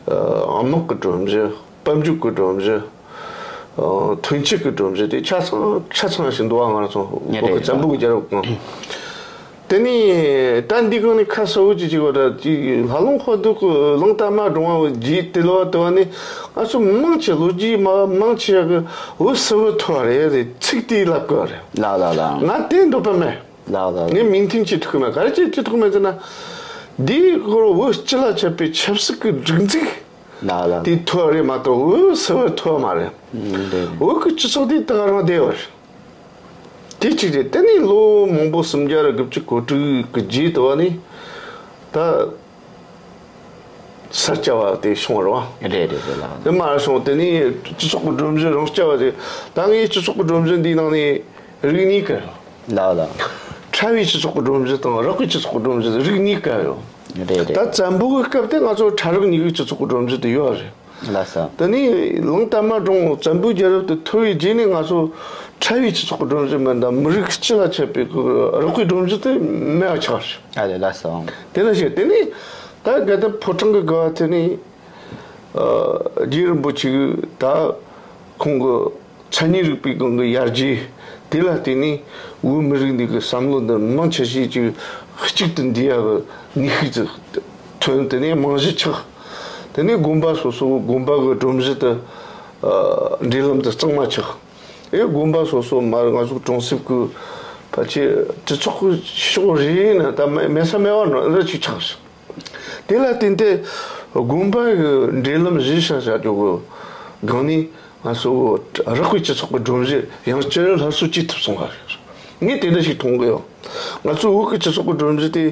ཨ་དམག་གི་སྒྲོམ་གཞི། དཔལ་འབྱོར་གྱི་སྒྲོམ་གཞི། ཨ་ཐོན་སྐྱེད་ཀྱི་སྒྲོམ་གཞི་དེ་ཆ་ཚང་ཆ་ཚང་ཞིག་འདུག་བ། ང་རང་ཚོ་ནས་བོད་ཀྱི་རེད། བཙན་པོ་གི་རྒྱལ་རབས་གང་། དེ་ནས་ད་འདི་གང་ནས་ཁ་གསལ་བོ་ཅིག་ཅིག་བ་འདྲ་ཅིག་ལྷ་ལུང་ཁ་བརྡ་གི་གླང་དར་མ་སྒྲེང་བ་རྗེས་དེ་ལོ་བ་དེ་བ་ནི། ང་ཚོ་མང་ཆེ་ལོ་རྒྱུས་མ་མང་ཆེ་གི་བོད་སིལ་བུར་ཐོར་བ་རེད་ཟེར་ཚིག་དེ་ལབ་གི་བ་རེད། ལགས་ལགས་ལགས། ང་དེ་འདོད་པ་མེད། ལགས་ལགས། ངས་མོས་མཐུན་བྱེད་ཐུབ་ཀྱི་མེད། ག་རེ་བྱེད་བྱེད་ཐུབ་ཀྱི་མེད་ཟེར་ན། འདིའི་སྐོར་བོད་སྤྱི་ལ་ཁྱབ་པའི་ཆབ་སྲིད་ཀྱི་སྒྲིག་འཛུགས། ལགས་ལགས། དེ་ཐོར་བ་རེད་མ་གཏོགས་བོད་སིལ་བུར་ཐོར་བ་མ་རེད། ཨུམ། རེད། བོད་ཀྱི་སྤྱི་ཚོགས་དེ་ད་ག་རང་བསྡད་ཡོད་རེད། དེ་གཅིག་རེད། དེ་ནས་ལོ་མང་པོ་སུམ་བརྒྱ་ར་དགུ་བཅུ་གོ་དྲུག་གི་རྗེས་དུ་བ་ནི་ད་ས་སྐྱ་པ་དེ་བྱུང་བ་རེད་བ། རེད་རེད་རེད་ལགས། དེ་མར་བྱུང་། དེ་ནས་སྤྱི་ཚོགས་ཀྱི་སྒྲོམ་གཞི་རང་སྐྱ་པ་རེད། ད་ངས་སྤྱི་ཚོགས་ཀྱི་སྒྲོམ་གཞི་འདིའི་ནང་ནས་རིགས་གཉིས་ཀ་ཡོད། ལགས་ལགས། ཕྲ་བའི་སྤྱི་ཚོགས་ཀྱི་སྒྲོམ་གཞི་དང་རགས་པའི་སྤྱི་ཚོགས་ཀྱི་སྒྲོམ་གཞི། རིགས་གཉིས་ཀ་ཡོད། རེད་རེད། ད་བཙན་པོ་གི་སྐབས་དེ་ང་ཚོ་ཕྲ་རགས་གཉིས་ཀའི་སྤྱི་ཚོགས་ཀྱི་སྒྲོམ་གཞི་དེ་ཡོད་རེད། ལགས་སོ། དེ་ནས་གླང་དར་མ་སྒྲེང་བཙན་པོའི་རྒྱལ་རབས་དེ་ཐོར་བའི་རྗེས་ནས་ང་ཚོ་ཕྲ་བའི་སྤྱི་ཚོགས་ཀྱི་སྒྲོམ་གཞི་མིན་དང་མི་རིགས་སྤྱི་ལ་ཁྱབ་པའི་རགས་པའི་སྒྲོམ་གཞི་དེ་མེད་པ་ཆགས་རེད། ཨ་ལས། ལགས་སོ། དེ་ལ་བཤད། དེ་ནས་ད་དགའ་ལྡན་ཕོ་བྲང་གི་དགའ་བ་དེ་ནས་ཨ་རྗེ་རིན་པོ་ཆེ་གིས་ད་ཁོང་གི་མཚན་ཉིད་རིག་པའི་སྒང་གི་ཡར་རྒྱས་དེ་ལ་བརྟེན་ནས་བོད་མི་རིགས་འདི་གི་བསམ་བློ་འདི་མང་ཆེ་ཤོས་ཅིག་གཅིག་ཏུ་འདུས་ཡག་གི་ནུས་ཤུགས་ཅིག་ཐོན། དེ་ནས་རྨང་གཞི་ཆགས། དེ་ནས་དགོན་པ་སོ་སོ་གི་དགོན་པ་གི་སྒྲོམ་གཞི་དེ་ཨ་འབྲེལ་ལམ་དེ་གཙང་མ་ཆགས། ཨེ་དགོན་པ་སོ་སོ་མར་ང་ཚོ་གྲོང་གསེབ་ཀྱི་ཕལ་ཆེར་སྤྱི་ཚོགས་ཀྱི་ཕྱོགས་རེ་ནས་ད་མེད་མེད་ས་མེད་པ་འདྲ་ཅིག་ཆགས་སོང་། དེ་ལ་བརྟེན་ཏེ་དགོན་པ་གི་འབྲེལ་ལམ་གཞི་བཞག་བྱ་རྒྱུ་གི་སྒང་ནས་ང་ཚོ་རགས་པའི་སྤྱི་ཚོགས་ཀྱི་སྒྲོམ་གཞི་ཡང་བསྐྱར་སླར་གསོ་བྱེད་ཐུབ་སོང་བ་རེད། ངས་དེ་འདྲ་ཞིག་མཐོང་གི་ཡོད། ང་ཚོ་བོད་ཀྱི་སྤྱི་ཚོགས་ཀྱི་སྒྲོམ་གཞི་དེ་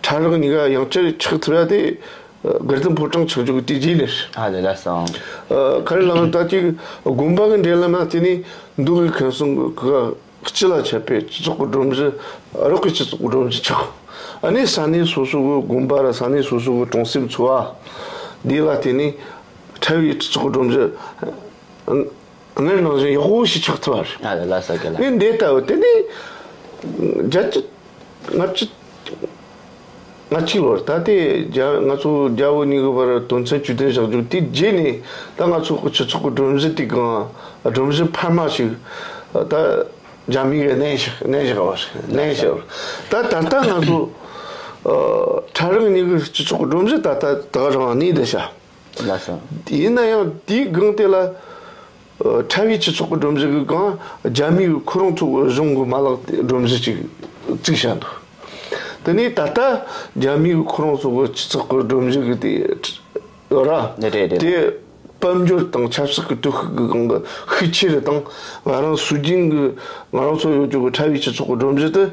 ཕྲ་རགས་གཉིས་ཀ་ཡང་བསྐྱར་ཆགས་ཐུབ་ཡ་དེ་དགའ་ལྡན་ཕོ་བྲང་ཆགས་རྒྱུ་གི་དུས་རྗེས་ནས་རེད། ཨ་ལས། ལགས་སོ། ཨ་ག་རེ་ལབ་ན། ད་ཅིག་དགོན་པ་གི་འབྲེལ་ལམ་ལ་བརྟེན་ནས་འདུ་ཁང་ཁང་གསུམ་གི་སྤྱི་ལ་ཁྱབ་པའི་སྤྱི་ཚོགས་ཀྱི་སྒྲོམ་གཞི། རགས་པའི་སྤྱི་ཚོགས་ཀྱི་སྒྲོམ་གཞི་ཆགས། ཨ་ནི་ས་གནས་སོ་སོ་གི་དགོན་པ་ར་ས་གནས་སོ་སོ་གི་གྲོང་གསེབ་ཚོ་བ་འདི་ལ་བརྟེན་ནས་ཕྲ་བའི་སྤྱི་ཚོགས་ཀྱི་སྒྲོམ་གཞི་སྔར་ནང་བཞིན་ཡག་པོ་ཞིག་ཆགས་ཐུབ་པ་རེད། ཨ་ལས། ལགས་སོ། རྒན་ལགས། ངས་འདི་ལྟ་བུ་དེ་ནས་བརྒྱད་ཅུ་ལྔ་བཅུ། ལྔ་གཅིག་ལོར་ད་ལྟའི་རྒྱ་ང་ཚོ་རྒྱ་བོད་གཉིས་ཀྱི་བར་དོན་ཚན་བཅུ་བདུན་བཞག་རྒྱུ་དེའི་རྗེས་ནས་ད་ང་ཚོ་སྤྱི་ཚོགས་ཀྱི་སྒྲོམ་གཞི་དེ་གང་སྒྲོམ་གཞི་འཕར་མ་ཞིག་ད་རྒྱ་མི་གིས་མནན་བཞག་མནན་བཞག་པ་རེད། མནན་བཞག་པ་རེད། ད་ད་ལྟ་ང་ཚོ་ཨ་ཕྲ་རིང་གཉིས་ཀྱི་སྤྱི་ཚོགས་ཀྱི་སྒྲོམ་གཞི་ད་ལྟ་ད་ག་རང་གནས་བསྡད་ཤག་ལགས་སོ། ཡིན་ན་ཡང་དེའི་སྒང་དེ་ལ་ཨ་ཕྲ་བའི་སྤྱི་ཚོགས་ཀྱི་སྒྲོམ་གཞི་གི་སྒང་རྒྱ་མིའི་ཁོ་རང་ཚོ་གི་གཞུང་གི་མ་ལག་དེ་སྒྲོམ་གཞི་ཅིག་བཙུགས་བཞག་འདུག་དེ་ནས་ད་ལྟ་རྒྱ་མིའི་ཁོ་རང་ཚོ་གི་སྤྱི་ཚོགས་ཀྱི་སྒྲོམ་གཞི་གི་དེ་ཡོད་ར། རེད་རེད། དེ་དཔལ་འབྱོར་དང་ཆབ་སྲིད་ཀྱི་སྟོབས་ཤུགས་ཀྱི་སྒང་གི་ཤུགས་ཆེ་རུ་དང་། ང་རང་སྲོལ་རྒྱུན་གྱི་ང་རང་ཚོ་ཡོད་རྒྱུ་གི་ཕྲ་བའི་སྤྱི་ཚོགས་ཀྱི་སྒྲོམ་གཞི་དེ་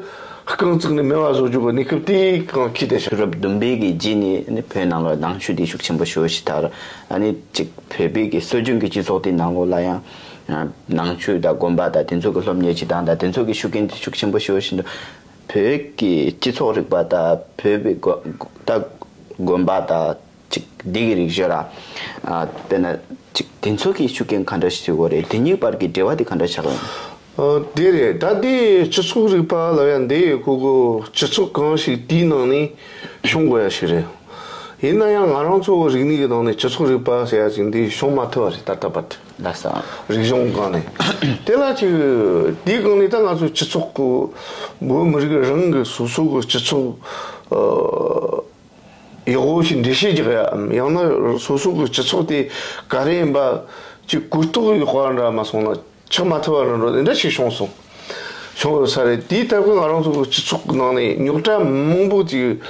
རྐང་བཙུགས་ནས་མེད་པ་བཟོ་རྒྱུ་གི་གནས་སྐབས་དེའི་སྒང་འཁེལ་བསྡད་ཤག་དུས་རབས་བདུན་པའི་གི་རྗེས་ནས་ནི་བོད་ནང་ལ་ནང་ཆོས་དེ་ཤུགས་ཆེན་པོ་ཞེ་པོ་ཞིག་དར། ཨ་ནི་གཅིག་བོད་པའི་གི་སྲོལ་རྒྱུན་གྱི་སྤྱི་ཚོགས་དེའི་ནང་ལོགས་ལ་ཡང་ཨ་ནང་ཆོས་དང་དགོན་པ་དང་དེ་ཚོ་གི་སློབ་གཉེར་བྱེད་སྟངས་དང་དེ་ཚོ་གི་ཤུགས་རྐྱེན་དེ་ཤུགས་ཆེན་པོ་ཞེ་པོ་ཞིག་འདུག་བོད་ཀྱི་སྤྱི་ཚོགས་རིག་པ་དང་བོད་པའི་དགོན་ད་དགོན་པ་དང་། ཅིག་འདི་གི་རིག་གཞུང་ར། ཨ་དཔེར་ན་ཅིག་དེ་ཚོ་གི་ཤུགས་རྐྱེན་ག་འདྲ་ཞིག་ཡོད་རེད། དེ་གཉིས་བར་གྱི་འབྲེལ་བ་དེ་ག་འདྲ་ཆགས་ཡོད། ཨ་དེ་རེད། ད་དེ་སྤྱི་ཚོགས་རིག་པ་ལབ་ཡ་འདི་ཁོ་གོ་སྤྱི་ཚོགས་གང་ཞིག་དེའི་ནང་ནས་བྱུང་དགོས་ཡ་ཞིག་རེད། ཡིན་ན་ཡང་ང་རང་ཚོ་རིག་གནས་ཀྱི་ནང་ནས་སྤྱི་ཚོགས་རིག་པ་ཟེར་ཡ་ཅིག་འདི་བྱུང་མ་ཐུབ་པ་རེད། ད་ལྟ་བར་དུ། ལགས་སོ། རིག་གཞུང་སྒང་ནས་དེ་ལ་ཅིག་དེའི་སྒང་ནས་ད་ང་ཚོ་སྤྱི་ཚོགས་ཀྱི་བོད་མི་རིགས་རང་གི་སོ་སོ་གི་སྤྱི་ཚོགས་ཨ། ཡག་པོ་ཞིག་འགྲེལ་བཤད་རྒྱག་ཡ་ཡང་ན་སོ་སོ་གི་སྤྱི་ཚོགས་དེ་ག་རེ་ཡིན་པ་ཅིག་གོ་རྟོགས་ཡོད་པ་འདྲ་མ་སོང་ན་ཆགས་མ་ཐུབ་པ་འདྲ་འདྲ་དེ་འདྲ་ཞིག་བྱུང་སོང་། བྱུང་ཡོད་ས་རེད། དེའི་སྟབས་ཀྱིས་ང་རང་ཚོ་གི་སྤྱི་ཚོགས་ཀྱི་ནང་ནས་རྙོག་དྲ་མང་པོ་ཅིག་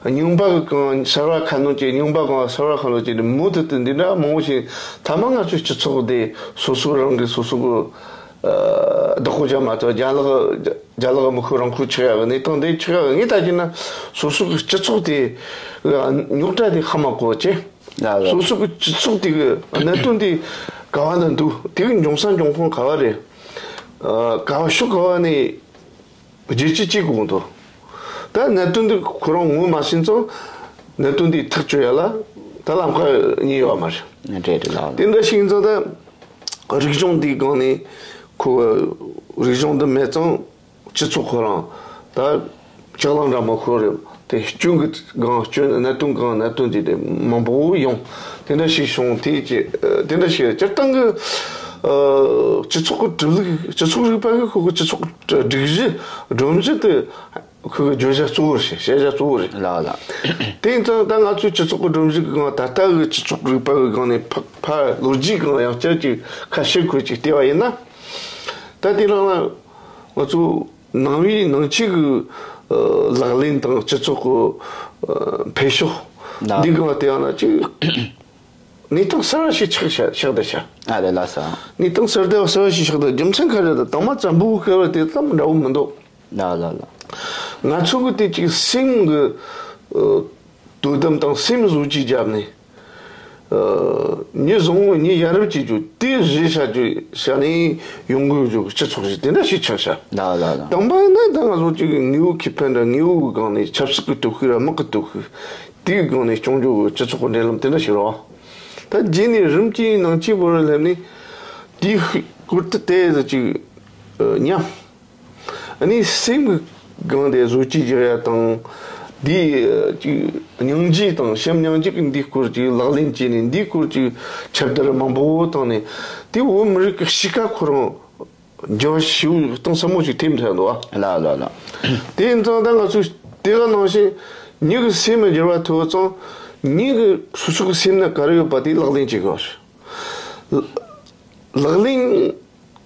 རྙིང་པ་གི་གང་གསར་བ་ཁ་སྣོན་བྱས། རྙིང་པ་གང་གསར་བ་ཁ་སྣོན་བྱས་ནས་མུ་མཐུད་དུ་འདི་འདྲ་མང་པོ་ཞིག་མཐའ་མ་ང་ཚོའི་སྤྱི་ཚོགས་དེ་སོ་སོ་རང་གིས་སོ་སོ་གི་ཨ་བདག་པོ་རྒྱག་མ་ཐུབ། རྒྱ་ལག་རྒྱ་ལག་མི་ཁུར་རང་ཁུར་ཆགས་ཡག་གི་གནས་སྟངས་དེ་ཆགས་ཡག་གི། ངས་ལྟ་རྒྱུ་ན་སོ་སོ་གི་སྤྱི་ཚོགས་དེ་རྙོག་དྲ་དེ་ཧ་མ་གོ་བྱས། ལགས་ལགས། སོ་སོ་གི་སྤྱི་ཚོགས་དེ་གི་གནད་དོན་དེ་ག་བ་ན་འདུག་དེ་གི་འབྱུང་ས་འབྱུང་ཁུངས་ག་བ་རེད། ཨ་ག་བ་ཕྱོགས་ག་བ་ནས་བརྗོད་ཀྱི་ཅི་དགོས་འདུག་ད་གནད་དོན་དེ་ཁོ་རང་ངོ་མ་ཤེས་ཙང་གནད་དོན་དེ་ཐག་གཅོད་ཡ་ལ་ད་ལམ་ཁ་རྙེད་ཡོད་མ་རེད། རེད་རེད་ལགས། དེ་འདྲ་ཞིག་ཡིན་ཙང་ད་རིག་གཞུང་དེའི་སྒང་ནས་ཁོ་རིག་གཞུང་འདི་མེད་ཙང་། སྤྱི་ཚོགས་ཁོ་རང་ད་ལྕགས་ལམ་འདྲ་མོ་ཁོ་རེ་དེ་སྐྱོན་གྱི་སྒང་སྐྱོན། གནད་དོན་གང་གནད་དོན་དེ་དེ་མང་པོ་ཡོང་། དེ་འདྲ་ཞིག་བྱུང་། དེ་ཅི་དེ་འདྲ་ཞིག་སྤྱིར་བཏང་གི་ཨ་སྤྱི་ཚོགས་ཀྱི་གྲུབ་ལུགས། སྤྱི་ཚོགས་རིག་པ་གི་ཁོ་གི་སྤྱི་ཚོགས་སྒྲིག་གཞི་སྒྲོམ་གཞི་དེ་ཁོ་གི་བརྗོད་བྱ་གཙོ་བོ་རེད། བཤད་བྱ་གཙོ་བོ་རེད། ལགས་ལགས། དེ་ཡིན་ཙང་ད་ང་ཚོའི་སྤྱི་ཚོགས་ཀྱི་སྒྲོམ་གཞི་གི་སྒང་ད་ལྟ་གི་སྤྱི་ཚོགས་རིག་པ་གི་སྒང་ནས་ཕ་ཕ་ལོ་རྒྱུས་སྒང་ཡང་བསྐྱར་ཅིག་ཁ་ཕྱིར་ཁོས་ཅིག་བལྟས་པ་ཡིན་ན། ད་དེ་རང་ལ་ང་ཚོ་ནང་པའི་ནང་ཆོས་ཀྱི་ཨ་ལག་ལེན་དང་སྤྱི་ཚོགས་ཀྱི་ཨ་འཕེལ་ཕྱོགས། ལགས། འདི་གང་ལ་བལྟས་ཡོང་ན་ཅིག་གནས་སྟངས་གསར་བ་ཞིག་ཆགས་ཤག་ཆགས་བསྡད་ཤག་ཨ་རེད་ལགས་སོ། གནས་སྟངས་གསར་བསྡད་པ་གསར་བ་ཞིག་ཆགས་བསྡད། རྒྱུ་མཚན་ག་རེ་རེད། དང་མ་བཙན་པོ་སྐབས་དེ་ཙམ་འདྲ་བོ་མི་འདུག་ལགས་ལགས་ལགས། ང་ཚོ་གི་དེ་ཅིག་སེམས་ཀྱི་ཨ་དོ་དམ་དང་སེམས་བཟོ་བཅོས་བརྒྱབ་ནས། ཨ་མྱི་བཟང་བོ་མྱི་ཡ་རབས་བྱེད་རྒྱུ་དེ་རེད་བྱ་རྒྱུ་བྱ་ནས་ཡོང་དགོས་རྒྱུ་སྤྱི་ཚོགས་ཤིག་དེ་འདྲ་ཞིག་ཆགས་ཤག་ལགས་ལགས་ལགས། དང་པོ་ཡིན་ན་ད་ང་ཚོ་ཅིག་དངོས་པོ་ཁེ་ཕན་འདྲ། དངོས་པོ་གི་སྒང་ནས་ཆབ་སྲིད་ཀྱི་སྟོབས་ཤུགས་ར་དམག་གི་སྟོབས་ཤུགས་དེའི་སྒང་ནས་སྐྱོང་རྒྱུ་གི་སྤྱི་ཚོགས་ཀྱི་འབྲེལ་ལམ་དེ་འདྲ་ཞིག་རེད་བ། ད་རྗེས་ནས་རིམ་གྱིས་ནང་ཆོས་བོད་ར་སླེབས་ནས་དེའི་སྐོར་དུ་དེ་ཅིག་ཉམས། ཨ་ནི་སེམས་ཀྱི་སྒང་དེ་བཟོ་བཅོས་རྒྱག་ཡ་དང་། འདི་ཅིག་སྙིང་རྗེ་དང་སེམས་སྙིང་རྗེ་གི་འདིའི་སྐོར་ཅིག་ལག་ལེན་བྱས་ནས་འདིའི་སྐོར་ཅིག་ཁྱབ་བརྡལ་མང་པོ་བཏང་ནས། དེ་བོད་མི་རིགས་ཀྱི་གཤིས་ཀ་ཁོ་རང་འགྱུར་བ་ཞེ་པོ་གཏིང་ཟབ་མོ་ཞིག་ཐེབས་འདུག་ཨ། ལགས་ལགས་ལགས། དེ་ཡིན་ཙང་ད་ང་ཚོས་དེ་ག་ནང་བཞིན་མྱི་གི་སེམས་ལ་འགྱུར་བ་ཐེབས་ཙང་། མྱི་གི་སོ་སོ་གི་སེམས་ན་ག་རེ་ཡོད་པ་དེ་ལག་ལེན་བྱེད་དགོས། ལག་ལེན།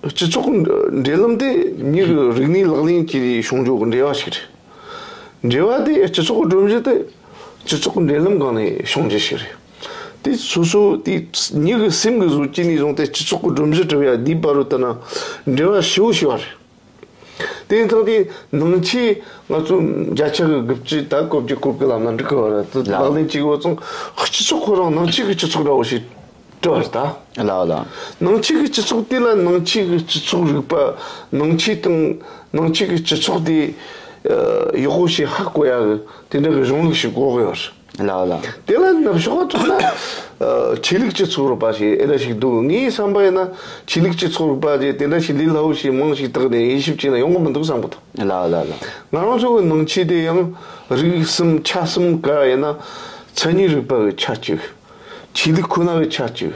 སྤྱི་ཚོགས་ཀྱི་འབྲེལ་ལམ་དེ་མྱི་གི་རིག་གནས་ལག་ལེན་གྱི་བྱུང་རྒྱུ་གི་འབྲེལ་བ་ཞིག་རེད། འབྲེལ་བ་དེ་སྤྱི་ཚོགས་ཀྱི་སྒྲོམ་གཞི་དེ་སྤྱི་ཚོགས་ཀྱི་འབྲེལ་ལམ་སྒང་ནས་བྱུང་རྒྱུ་ཞིག་རེད། དེ་སོ་སོ་དེ་མྱི་གི་སེམས་ཀྱི་བཟོ་བཅོས་ནས་བཟུང་སྟེ་སྤྱི་ཚོགས་ཀྱི་སྒྲོམ་གཞི་གྲུབ་ཡ་འདིའི་བར་དུ་ལྟ་ན་འབྲེལ་བ་ཞེ་པོ་ཞིག་ཡོད་རེད། དེ་ཡིན་ཙང་དེ་ནང་ཆོས་ང་ཚོ་བརྒྱ་ཆ་གི་དགུ་བཅུ་དང་གོ་བརྒྱད་གོ་དགུ་ལབ་ན་འགྲིག་གི་རེད། དེ་ལག་ལེན་བྱེད་དགོས་ཙང་སྤྱི་ཚོགས་ཁོ་རང་ནང་ཆོས་ཀྱི་སྤྱི་ཚོགས་འདྲ་བོ་ཞིག་འགྲོ་བ་རེད་ད། ལགས་ལགས། ནང་ཆོས་ཀྱི་སྤྱི་ཚོགས་དེ་ལ་ནང་ཆོས་ཀྱི་སྤྱི་ཚོགས་རིག་པ། ནང་ཆོས་དང་ནང་ཆོས་ཀྱི་སྤྱི་ཚོགས་དེ་ཡག་པོ་ཞིག་ཧ་གོ་ཡ་གི་དེ་འདྲ་གི་གཞུང་ལུགས་ཤིག་དགོས་ཀྱི་ཡོད་རེད། ལགས་ལགས། དེ་ལ་ནུབ་ཕྱོགས་ཐོག་ན་ཆོས་ལུགས་སྤྱི་ཚོགས་རིག་པ་ཞིག་ཨེ་འདྲ་ཞིག་འདུག་ངའི་བསམ་པ་ཡིན་ན་ཆོས་ལུགས་སྤྱི་ཚོགས་རིག་པ་ཞིག་དེ་འདྲ་ཞིག་ལས་སླ་བོ་ཞིག་མང་ཞིག་བཏགས་ནས་དབྱེ་ཞིབ་བྱས་ན་ཡོང་གི་མི་འདུག་བསམ་གི་འདུག་ལགས་ལགས་ལགས། ང་རང་ཚོ་གི་ནང་ཆོས་དེ་ཡང་རིགས་གསུམ་ཆ་གསུམ་ག་ཡིན་ན་མཚན་ཉིད་རིག་པ་གི་ཆ་གཅིག་ཆོས་ལུགས་ཁོ་ན་གི་ཆ་གཅིག་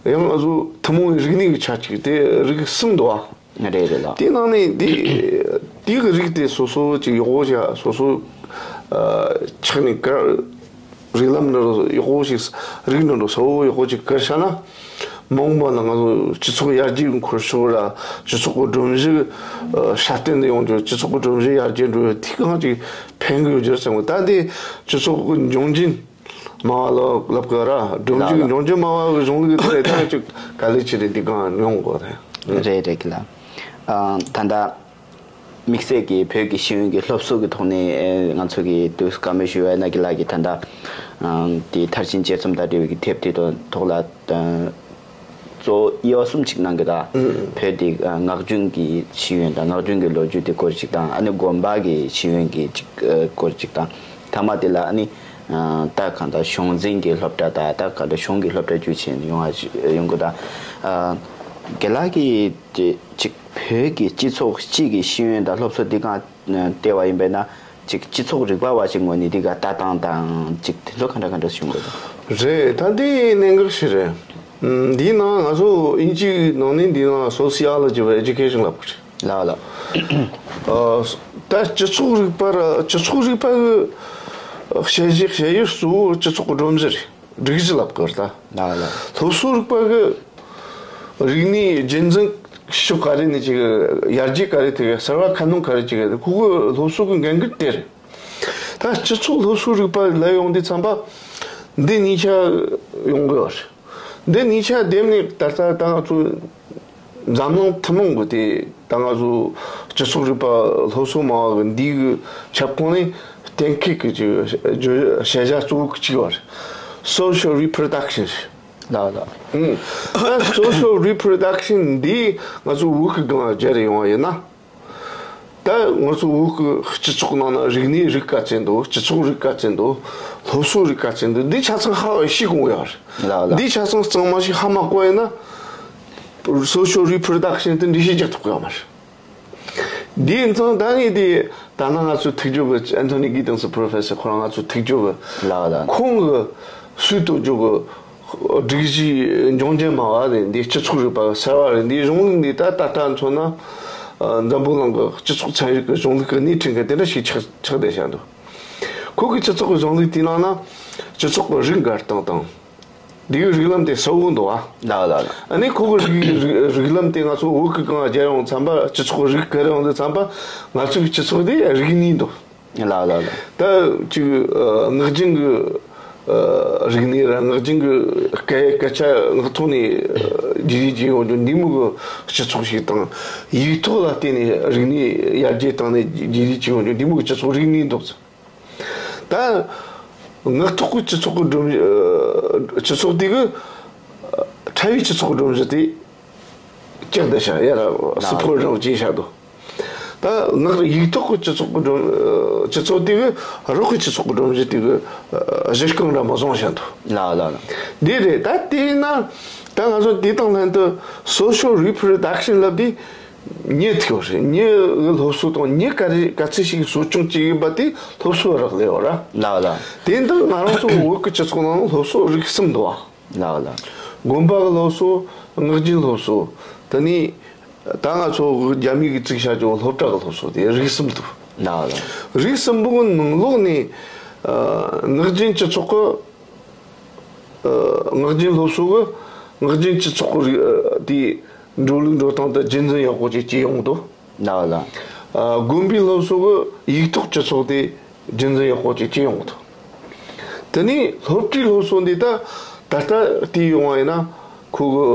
ཡང་ང་ཚོ་ཐུན་མོང་གི་རིག་གནས་གི་ཆ་གཅིག་དེ་རིགས་གསུམ་འདུག་ཨ། རེད་རེད་ལགས། དེའི་ནང་ནས་དེ་དེ་གི་རིགས་དེ་སོ་སོ་ཅིག་ཡག་པོ་བྱ་སོ་སོ་ཆགས་ནས་གར་རིགས་ལམ་འདྲ་ཡག་པོ་ཞིག་རིགས་འདྲ་འདྲ་གསལ་བོ་ཡག་པོ་ཅིག་གར་བྱས་ན་མ་འོངས་པ་ན་ང་ཚོ་སྤྱི་ཚོགས་ཡར་རྒྱས་ཀྱི་འཁོར་ཕྱོགས་ར་སྤྱི་ཚོགས་ཀྱི་སྒྲོམ་གཞི་སྲ་བརྟན་དུ་ཡོང་རྒྱུ་སྤྱི་ཚོགས་ཀྱི་སྒྲོམ་གཞི་ཡར་རྒྱས་འགྲོ་ཡ་དེ་གང་ཅིག་ཕན་གི་ཡོད་རྒྱུ་རེད་བསམ་གི་ད་དེ་སྤྱི་ཚོགས་ཀྱི་འབྱུང་རྐྱེན། མ་བ་ལོ་ལབ་གི་ར་སྒྲོམ་གཞི་ལགས་ལགས། འབྱུང་རྐྱེན་མ་བ་གི་གཞུང་ལུགས་དེ་ད་ཅིག་ག་ལེ་ཆེ་རེད་འདི་གང་ཡོང་གོ་རེད། རེད་རེད་གི་ལ། ཨ་ད་ལྟ་དམིགས་བསལ་གྱི་བོད་ཀྱི་ཤེས་ཡོན་གྱི་སློབ་གསོ་གི་ཐོག་ནས་ཨེ་ང་ཚོ་གི་དུས་བཀའ་མོལ་ཞུ་བ་ན་གི་ལ་གི་ད་ལྟ་ཨ་དེ་མཐར་ཕྱིན་དཔྱད་རྩོམ་དང་འབྲེལ་བའི་གི་དེབ་དེ་ཐོག་ལ་ཨ་གཙོ་བོ་དབྱེ་བ་གསུམ་ཅིག་གནང་གི་ད་ཨུ་བོད་དེ་ཨ་ངག་རྒྱུན་གྱི་ཤེས་ཡོན་དང་ངག་རྒྱུན་གྱི་ལོ་རྒྱུས་དེ་སྐོར་ཅིག་དང་ཨ་ནི་དགོན་པ་གི་ཤེས་ཡོན་གྱི་ཅིག་ཨ་སྐོར་ཅིག་དང་། ཐ་མ་དེ་ལ་ཨ་ནི་ད་གང་ལྟར་གཞུང་འཛིན་གྱི་སློབ་གྲྭ་དང་ད་གང་ལྟར་གཞུང་གི་སློབ་གྲྭ་བརྒྱུད་ཕྱིན་ཡོང་བ་ཡོང་གི་ད། རྒན་ལགས་ཀྱིས་ཅིག་བོད་ཀྱི་སྤྱི་ཚོགས་སྤྱི་གི་ཤེས་ཡོན་དང་སློབ་གསོ་འདི་གང་བལྟས་པ་ཡིན་པས་ན་ཅིག་སྤྱི་ཚོགས་རིག་པ་བ་ཞིག་ངོས་ནས་འདི་ག་ལྟ་སྟངས་དང་ཅིག་དེ་ཚོ་ག་འདྲ་ག་འདྲ་བྱུང་གི་འདུག་རེད་ད་འདི་གནད་འགག་ཞིག་རེད། འདིའི་ནང་ང་ཚོ་དབྱིན་ཇིའི་ནང་ནས་འདིའི་ནང་Sociology of Education ལབ་གི་རེད། ལགས་ལགས། ཨ་ད་སྤྱི་ཚོགས་རིག་པ་ར་སྤྱི་ཚོགས་རིག་པ་གི་དཔྱད་གཞི་དཔྱད་ཡུལ་གཙོ་བོ་སྤྱི་ཚོགས་ཀྱི་སྒྲོམ་གཞི་རེད། སྒྲིག་གཞི་ལབ་དགོས་རེད་ད། ལགས་ལགས། སློབ་གསོ་རིག་པ་གི་རིག་གནས་རྒྱུན་འཛིན་ཕྱོགས་ག་རེ་ནས་ཅིག་ཡར་རྒྱས་ག་རེ་ཐེབས་གསར་བ་ཁ་སྣོན་ག་རེ་ཅིག་ཁོ་གི་སློབ་གསོ་གི་འགན་འཁྲི་དེ་རེད། ད་སྤྱི་ཚོགས་སློབ་གསོ་རིག་པ་ལ་ཡོང་དུས་ཙམ་པ་འདི་གཉིས་ཆ་ཡོང་གི་ཡོད་རེད། འདི་གཉིས་ཆ་བསྡེབས་ནས་ད་ལྟ་ད་ང་ཚོ་འཛམ་གླིང་ཐུན་མོང་གི་དེ་ད་ང་ཚོ་སྤྱི་ཚོགས་རིག་པ་སློབ་གསོ་མ་བ་གི་འདི་གི་ཁྱབ་ཁོངས་ནས་གཏན་འཁེལ་གི་ཅིག་བརྗོད་བྱ་བྱ་གཙོ་བོ་གཅིག་བར་social reproduction ལགས་ལགས། ཨུམ། ད་social reproduction འདི་ང་ཚོ་བོད་ཀྱི་སྒང་ལ་སྦྱར་ཡོང་བ་ཡིན་ན། ད་ང་ཚོ་བོད་ཀྱི་སྤྱི་ཚོགས་ནང་ན་རིག་གནས་རིགས་ག་ཚད་འདུག་སྤྱི་ཚོགས་རིགས་ག་ཚད་འདུག་སློབ་གསོ་རིགས་ག་ཚད་འདུག་འདི་ཆ་ཚང་ཧ་ཤེས་དགོས་ཡོད་རེད། ལགས་ལགས། འདི་ཆ་ཚང་གཙང་མ་ཞིག་ཧ་མ་གོ་ཡིན་ན་social reproduction དེ་འགྲེལ་བཤད་རྒྱག་ཐུབ་ཀྱི་ཡོད་མ་རེད། འདིའི་མཚང་ད་ངས་དེ་ད་ནང་ང་ཚོའི་ཐུགས་རྗེ་བོ་Anthony Giddens Professor ཁོ་རང་ང་ཚོའི་ཐུགས་རྗེ་བོ་ལགས་ལགས། ཁོང་གི་སུས་གཏོད་རྒྱུ་གི་སྒྲིག་གཞིའི་འབྱུང་རྐྱེན་མ་བ་རེད། འདི་སྤྱི་ཚོགས་རིག་པ་གསར་བ་རེད། འདིའི་གཞུང་ལུགས་འདི་ད་ད་ལྟ་མཚོན་ན་འཛམ་བུ་གླིང་གི་སྤྱི་ཚོགས་ཚན་རིག་གི་གཞུང་ལུགས་ཀྱི་སྣེ་ཁྲིད་མཁན་དེ་འདྲ་ཞིག་ཆགས་ཆགས་བསྡད་བཞག་འདུག་ཁོ་གི་སྤྱི་ཚོགས་ཀྱི་གཞུང་ལུགས་དེའི་ནང་ན་སྤྱི་ཚོགས་ཀྱི་རིགས་འགར་སྟངས་དང་། འདི་གི་རིགས་ལམ་དེ་གསལ་བོ་འདུག་ཨ། ལགས་ལགས་ལགས། ཨ་ནི་ཁོ་གི་རིགས་རིགས་རིགས་ལམ་དེ་ང་ཚོ་བོད་ཀྱི་སྒང་ལ་སྦྱར་ཡོང་ཙམ་པ་སྤྱི་ཚོགས་རིགས་ག་རེ་ཡོང་དུས་ཙམ་པ་ང་ཚོའི་སྤྱི་ཚོགས་དེ་རིགས་གཉིས་འདུག་ལགས་ལགས་ལགས། ད་ཅིག་ངག་རྒྱུན་གྱི་རིག་གནས་ར་ངག་རྒྱུན་གྱི་སྐད་སྐད་ཆ་ངག་ཐོག་ནས་བརྗེ་རེས་བྱེད་ཡོང་རྒྱུ་འདི་མོ་གི་སྤྱི་ཚོགས་ཤིག་དང་ཡིག་ཐོག་ལ་བརྟེན་ནས་རིག་གནས་ཡར་རྒྱས་བཏང་ནས་བརྗེ་རེས་བྱེད་ཡོང་རྒྱུ་འདི་མོ་གི་སྤྱི་ཚོགས་རིགས་གཉིས་འདུག་ད་ངག་ཐོག་གི་སྤྱི་ཚོགས་ཀྱི་སྒྲོམ་གཞི་སྤྱི་ཚོགས་དེ་གི་ཕྲ་བའི་སྤྱི་ཚོགས་ཀྱི་སྒྲོམ་གཞི་དེ་ཀྱག་བསྡད་ཤག་ཡ་ར་སི་ཕོ་རང་བྱས་ཤག་འདུག་ད་ངག་ཡིག་ཐོག་གི་སྤྱི་ཚོགས་ཀྱི་སྒྲོམ་སྤྱི་ཚོགས་དེ་གི་རོགས་ཀྱི་སྤྱི་ཚོགས་ཀྱི་སྒྲོམ་གཞི་དེ་གི་གཞི་རྐང་འདྲ་མ་བཟུང་ཤག་འདུག་ལགས་ལགས་ལགས། འདི་རེད། ད་དེས་ན་ད་ང་ཚོ་དེ་དང་ལྷན་དུ་social reproduction ལབ་དེ། མྱི་ཐུག་རེད། མྱི་གི་སློབ་གསོ་དང་མྱི་ག་རེ་ག་ཚད་ཞིག་གསོ་སྐྱོང་བྱེད་ཡིན་པ་དེ་སློབ་གསོ་རག་ལས་ཡོད་ར། ལགས་ལགས། དེ་འདི་ང་རང་ཚོ་བོད་ཀྱི་སྤྱི་ཚོགས་ནང་སློབ་གསོ་རིགས་གསུམ་འདུག་ཨ། ལགས་ལགས། དགོན་པ་གི་སློབ་གསོ། ངག་རྒྱུན་སློབ་གསོ། དེ་ནས་ད་ང་ཚོ་རྒྱ་མི་གི་བཙུགས་བྱ་རྒྱུ་སློབ་གྲྭ་གི་སློབ་གསོ་དེ་རིགས་གསུམ་འདུག་ལགས་ལགས། རིགས་གསུམ་པོ་གི་ནང་ལོགས་ནས་ངག་རྒྱུན་སྤྱི་ཚོགས་ཀྱི། ངག་རྒྱུན་སློབ་གསོ་གི་ངག་རྒྱུན་སྤྱི་ཚོགས་ཀྱི་དེའི་འགྲོ་ལུགས་འགྲོ་སྟངས་དེ་རྒྱུན་འཛིན་ཡག་པོ་ཅིག་བྱེད་ཡོང་གི་འདུག་ལགས་ལགས། དགོན་པའི་སློབ་གསོ་གི་ཡིག་ཐོག་སྤྱི་ཚོགས་དེ་རྒྱུན་འཛིན་ཡག་པོ་ཅིག་བྱེད་ཡོང་གི་འདུག་དེ་ནས་སློབ་གྲྭའི་སློབ་གསོ་འདི་ད་ད་ལྟ་བལྟས་ཡོང་བ་ཡིན་ན་ཁོ་གི་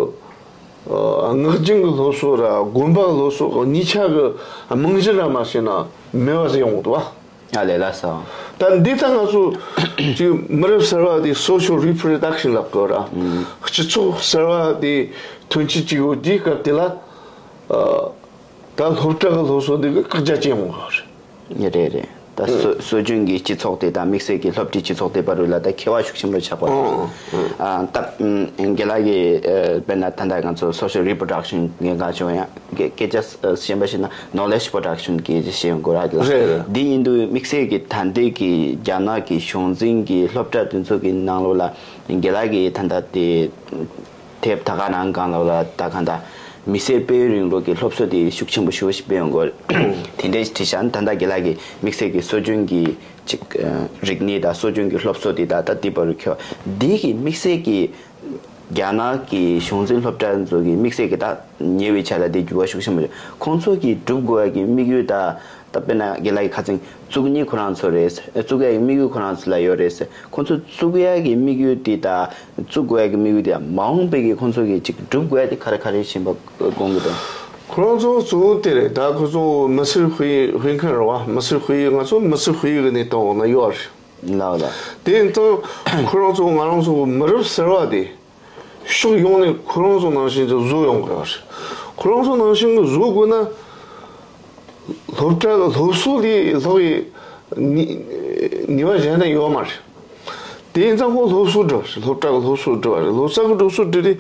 ངག་རྒྱུན་གྱི་སློབ་གསོ་ར་དགོན་པ་སློབ་གསོ་གཉིས་ཆ་གི་རྨང་གཞི་འདྲ་མ་བྱས་ན་མེད་པ་ཟེར་ཡོང་གི་འདུག་བ། ཨ་ལས་ལ་སོ། ད་འདི་ད་ང་ཚོ་ཅིག་མི་རབས་གསར་བ་དེ་social reproduction ལབ་དགོས་ར། སྤྱི་ཚོགས་གསར་བ་དེ་ཐོན་སྐྱེད་ཅིག་ཡོད་དུས་སྐབས་དེ་ལ་ད་སློབ་གྲྭ་གི་སློབ་གསོ་འདི་གི་བཀག་རྒྱ་ཅན་ཡོང་དགོས་རེད། རེད་རེད། ད་ ད་སྲོལ་སྲོལ་རྒྱུན་གྱི་སྤྱི་ཚོགས་དེ་དང་དམིགས་བསལ་གྱི་སློབ་གྲྭའི་སྤྱི་ཚོགས་དེ་བར་ལ་ད་ཁྱད་པར་ཤུགས་ཆེན་པོ་ཆགས་པ་རེད། ཨང་ཨང་། ཨ་ད་རྒན་ལགས་ཀྱིས་དཔེར་ན་ད་ལྟ་ང་ཚོ་social reproduction གི་ག་ཆེ་བ་ཡང་སྐད་ཆ་གཞན་པ་ཞིག་ན་knowledge production གི་ཞེས་ཡོང་དགོས་ར། རེད་རེད། འདི་ཡིན་དུས་དམིགས་བསལ་གྱི་ད་ལྟའི་གི་རྒྱ་ནག་གི་གཞུང་འཛིན་གྱི་སློབ་གྲྭ་དེ་ཚོ་གི་ནང་ལོགས་ལ་རྒན་ལགས་ཀྱིས་ད་ལྟ་དེ། དེབ་ད་ག་ནང་གང་ལ་ལ་ད་གང་ད་མི་སེར་སྤེལ་རིང་ལུགས་ཀྱི་སློབ་གསོ་དེ་ཤུགས་ཆེན་པོ་ཞུ་བ་ཞིག་སྤེལ་ཡོང་དགོས། དེ་འདྲའི་བྲིས་བཞག་ན་ད་ལྟ་རྒན་ལགས་ཀྱི་དམིགས་བསལ་གྱི་སྲོལ་རྒྱུན་གྱི་ཅིག་རིག་གནས་དང་སྲོལ་རྒྱུན་གྱི་སློབ་གསོ་དེ་ད་ལྟ་འདི་བར་ཁྱོད་འདི་གི་དམིགས་བསལ་གྱི་རྒྱ་ནག་གི་གཞུང་འཛིན་སློབ་གྲྭ་ཚོ་གི་དམིགས་བསལ་གྱི་ད་ཉེ་བའི་ཆ་ལ་དེ་འགྱུར་བ་ཤུགས་ཆེན་པོ་ཡོད། ཁོང་ཚོ་གི་སྒྲུབ་དགོས་ཡ་གི་དམིགས་ཡུལ་ད། ད་དཔེར་ན་རྒན་ལགས་ཀྱིས་ཁ་སང་བཙུགས་ནི་ཁོ་རང་ཚོ་རེད། བཙུགས་ཡ་གི་དམིགས་ཡུལ་ཁོ་རང་ཚོ་ལ་ཡོད་རེད། ཁོང་ཚོ་བཙུགས་ཡ་གི་དམིགས་ཡུལ་དེ་དང་བཙུགས་དགོས་ཡ་གི་དམིགས་ཡུལ་དེ་མ་འོངས་པའི་གི་ཁོང་ཚོ་གི་ཅིག་སྒྲུབ་དགོས་ཡ་དེ་ག་རེ་ག་རེ་ཡིན་པ་དགོངས་ཀྱི་འདུག་ཁོ་རང་ཚོ་གཙོ་བོ་དེ་རེད། ད་ཁོ་ཚོ་མི་སེར་དཔེ་དཔེ་མཁན་རེད་བ། མི་སེར་དཔེ་ང་ཚོ་མི་སེར་དཔེ་གི་གནས་སྟངས་འོག་ན་ཡོད་རེད། ལགས་ལགས། དེ་ཡིན་ཙང་ཁོ་རང་ཚོ་ང་རང་ཚོ་མི་རབས་གསར་བ་དེ། ཕྱོགས་ཡོངས་ནས་ཁོ་རང་ཚོ་ནང་བཞིན་དུ་བཟོ་ཡོང་དགོས་པ་རེད། ཁོ་རང་ཚོ་ནང་བཞིན་དུ་བཟོ་དགོས་ན། སློབ་གྲྭ་གི་སློབ་གསོ་ལས་ལྷག་པའི་ནུས་ནུས་པ་གཞན་དག་ཡོད་མ་རེད། དེ་ཡིན་ཙང་ཁོ་སློབ་གསོ་སྒྲུབ་པ་རེད། སློབ་གྲྭ་གི་སློབ་གསོ་སྒྲུབ་པ་རེད། སློབ་གསོ་གི་སྒྲུབ་གསོ་སྒྲུབ་དུས་